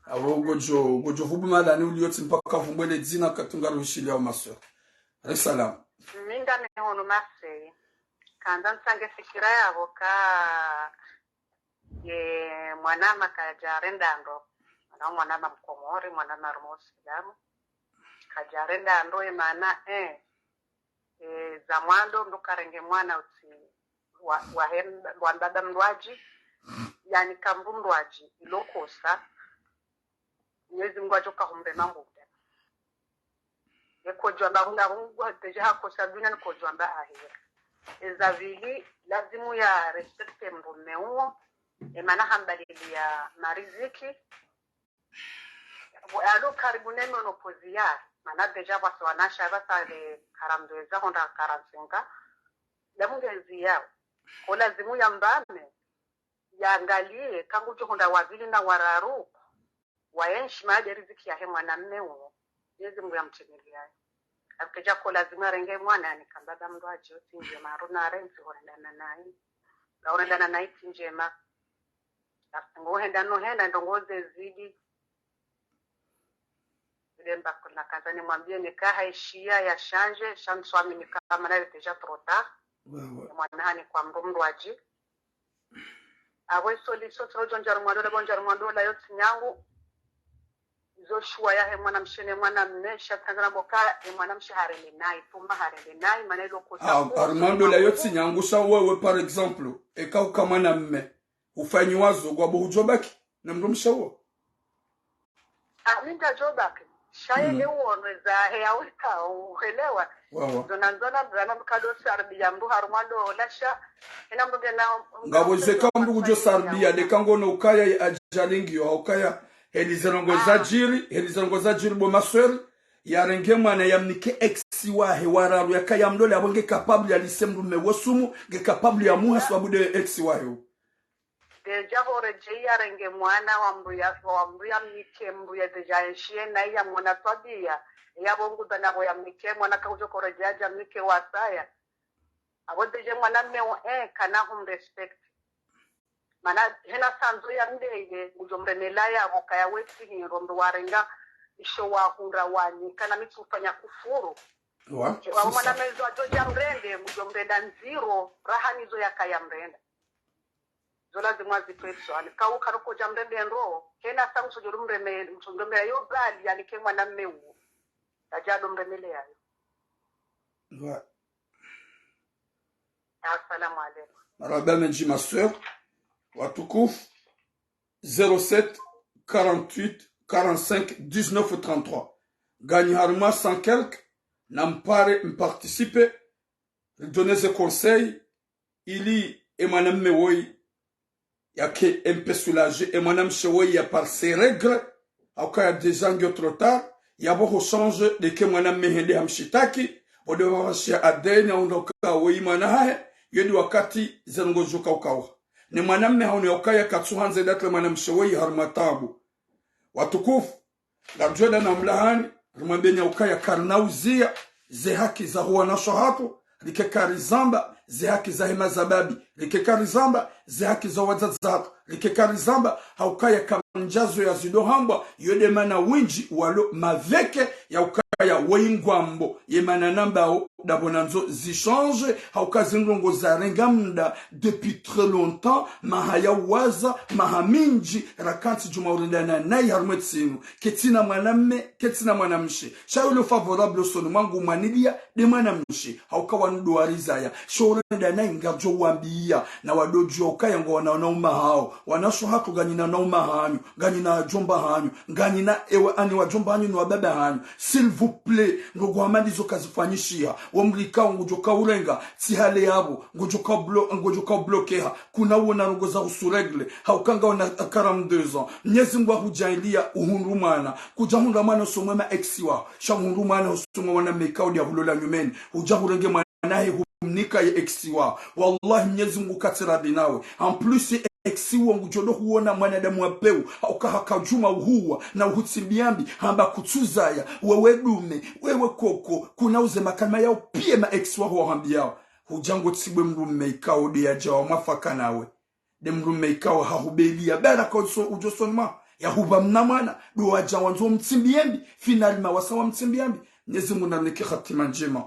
Awo ngodjo, ngodjo vubu malani uliyo tsi mpaka vumbwele dzina katsunga ruhishiliya wa maswera. Alayhi salam. Mi ngami hunu Marseille. Kandza ntsange fikira yapvo ka ye mwanama kadjarenda ndo. Mwana, mwanama Mkomori, mwanama harumwa Usilamu. Kadjarenda ndo, e mana, eh, eh, za mwando mdru karenge mwana utsi wa, wa hem-, wa mbaba mndrwadji, yani ka mndru mndrwadji, ilo kosa, Mnyezi Mungu adjo kahumbe manguda. Ye kodjwamba huna Mungu, déjà hakosa dunia ni kodjwamba ahira. Eza pvili, lazimu ya respecte mdrume uwo, e mana hambaliliya mariziki, alo karibu ne menopause ya, mana déjà pvwasa wanashe apvasa le quarante-deux ans, hwenda quarante-cinq ans, lamu ngezi yao. Ko lazimu yambame, yangaliye, ka ngudjo hwenda wa pvili na wa raru, wayenshi made riziki yahe mwanamme uwo. Mnyezi Mungu yamtimiliyaye. Apvo kedja ko lazimu yarenge mwana, yani ka mbaba mndrwadji, tsi ndjema, haruna arentsi, horendana nayi. Nga horendana nayi tsi ndjema. Apvo ngo henda no henda, ndrongo ze zidi. Ile mbakula kandza nimwambiye nika hayishiya ya change, sha ntswamini ka mana ile déjà trop tard. Ouais, ouais. mwana hani kwa mdru mdrwadji. Apvo e solution tsi rodjo ndja harumwa ndola, bo ndja harumwa ndola yo tsi nyangu. Izo shuwa yahe mwanamshe ne mwanamme, sha tsandzana mboka, e mwanamshe harende nayi, tuma harende nayi, mana ilo kosa. Ah, harumwa ndola yo tsi nyangu, sha wewe, par exemple, eka uka mwanamme, ufanyiwa zo, ngwabo hudjo baki na mdrumshe uwo. Ah, mi ndadjo baki. Sha ye, mm, he uonwe zahe ya weka, uhelewa. Wawa. Zona nzona mzana mkado sarbiya mdru harumwa ndola sha. Ina mdru ngena ngabo zeka mdru kudjo sarbiya, leka ngono ukaya ye adjali ngiyo, ukaya heli ze ndrongo zadjiri, heli ze ndrongo zadjiri bo masweri, yarenge mwana yamnike ex wahe wa raru yakaya mlole, apvo nge capable yalise mdrume wo sumu, nge capable yamuha swabu de ex wahe. Deja horedjeyi yarenge mwana wa mbuya, wa mbuya mnike mbuya deja enshiye nayi yamwona twabiya. Yapvo ngudza napvo yamnike mwana kaudjo koredjeya yadja mnike wasaya. Apvo deja mwanamme wo, eh, kana humrespect. Mana hena sanzo ya mdeye, ngudjo mremela yapvo kaya wetsi hindru mdru warenga isho wahundra wani, kana mi tsufanya kufuru. Wa, wa sisa. Mwanamme zo adjo dja mrende, ngudjo mrenda ndziro, raha nizo yakaya mrenda. Zo lazima zitwe zo, ani kau karuko dja mrende ndro, hena sa msudjuru mreme, msudjuru mreme yo bali, ani ke mwanamme uwo. Tadja do mremele yayo. Wa. Assalamu alaikum. Marahaba mendji ma sœur, watukufu, zéro sept, quarante-huit, quarante-cinq, dix-neuf, trente-trois. Nganyi harumwa cent quelque, na mpare mparticipe, ridoneze conseil, ili e mwanamme woyi yake un peu soulagé, e mwanamshe woyi yapare ses règles, hauka ya déjà ngiyo trop tard, yapvo ho change, deke mwanamme hende hamshitaki, bo de wawashiya adeni, aundra uka woyi mwana hahe, yo de wakati ze ndrongo djo kauka uha. Ne mwanamme haono ya ukaya katsuhandza datle mwanamshe woyi harumwa tabu. Watukufu, ngamdjo enda na mlahani, rimwambeni ya ukaya karina uziya ze haki za ho wanashe hatru, rike karizamba ze haki za hema za babi, rike karizamba ze haki za wadzadze hatru, rike karizamba ha ukaya kamdjazo ya zido hambwa, yo de mana wendji walo maveke ya ukaya woyi ngwambo, ye mana nambao, dapvo nandzo zichange, hauka ze ndrongo zarenga mda depuis très longtemps, maha ya waza, maha mindji, rakantsi djuma urendana nayi harumwa e tsi inu. Ketsina mwanamme, ketsina mwanamshe. Sha yo lo favorable usoni mwangu mwaniliya de mwanamshe, hauka wanu do warizaya. Sho urenda nayi ngadjo wambiya, na wado djuwa ukaya ngwao na wanaume hao. Wanashe hatru nganyina wanaume hanyu, nganyina wadjomba hanyu, nganyina ewa ani wadjomba hanyu ni wababa hanyu. S'il vous plaît, ndrongo hama ndizo kazifanyishiha. Wo mdru ikao ngudjo kaurenga, tsi hale yapvo, ngudjo kaublo-, ngudjo kaublokeha. Kuna uona ndrongo za husu règles, hauka ngaona quarante-deux ans. Mnyezi Mngu ahudjaaliya uhundru mwana. Kudja hundra mwana usomwe ma ex waho. Sha uhundru mwana usomwe wana meka udi ahulola nyumeni. Udja hurenge mwana nahe humnika ye ex waho. Wallahi, Mnyezi Mngu katsi radhi nawe. En plus, ye ex wo ngudjo do huona mwanadamu wa peu, hauka haka djuma uhuwa, na uhutsimbiambi, hamba kutsuzaya, wewe dume, wewe koko, kuna uze makalima yao piya ma ex waho wahambiyao. Hudja ngo tsibwe mdrume ikao de yadja wa mwafaka nawe. De mdrume ikao hahubeliya baraka uso-, udjo usoni mwaho, yahupva mna mwana, do wadja wandzo mtsimbiambi, finalement wasa wa mtsimbiambi. Mnyezi Mngu narinike hatima ndjema,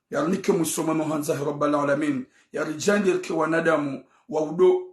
yarinike mwiso mwema handza he Rabbal Alamin, yaridjaaliye rike wanadamu wa udo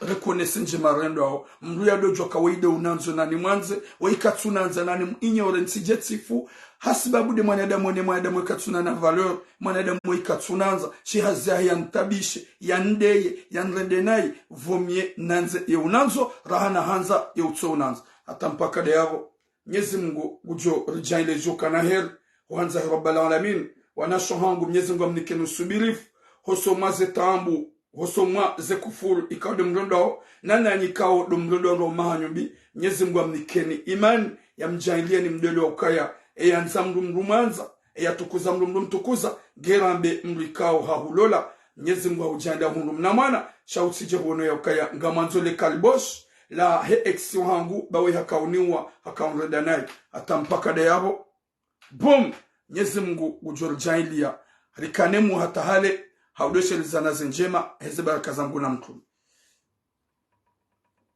reconnaître ndjema rendwao, mdru yado djuwa ka woyi de unandzo nani mwandze, woyi katsunandza nani mu ignorer ntsi dje tsifu, hasibabu de mwanadamu ne mwanadamu katsunana valeur, mwanadamu woyi katsunandza, shi hazi yahe yantabishe, yandeye, yanrende nayi, vaut mieux nandze ye unandzo, raha na handza ye utso unandza. Hata mpaka de yapvo, Mnyezi Mngu ngudjo ridjaaliye djo kana heri, ho handza he Rabbal Alamin, wanashe hangu Mnyezi Mngu amnikeni usubirifu, hosoni mwa ze taabu, hosoni mwa ze kufuru, ikao de mrendwao, na nanyi ikao do mrendwao ndo mahanyu mbi, Mnyezi Mngu amnikeni imani, yamdjaaliye ni mdwele wa ukaya, eyandza mdru mdru mwandza, eyatukuza mdru mdru mtukuza, ngerambe mdru ikao hahulola, Mnyezi Mngu hahudjaaliya hundru mna mwana, sha utsidje huono ya ukaya, ngamwandzo le kaliboshi, la he ex wahangu, ba we hakauniwa, hakaunrenda nayi. Hata mpaka de yapvo. Boom! Mnyezi Mngu ngudjo ridjaaliya, rikane mu hata hale, ha udo shelezana ze ndjema, heze baraka za Mngu na mtrume.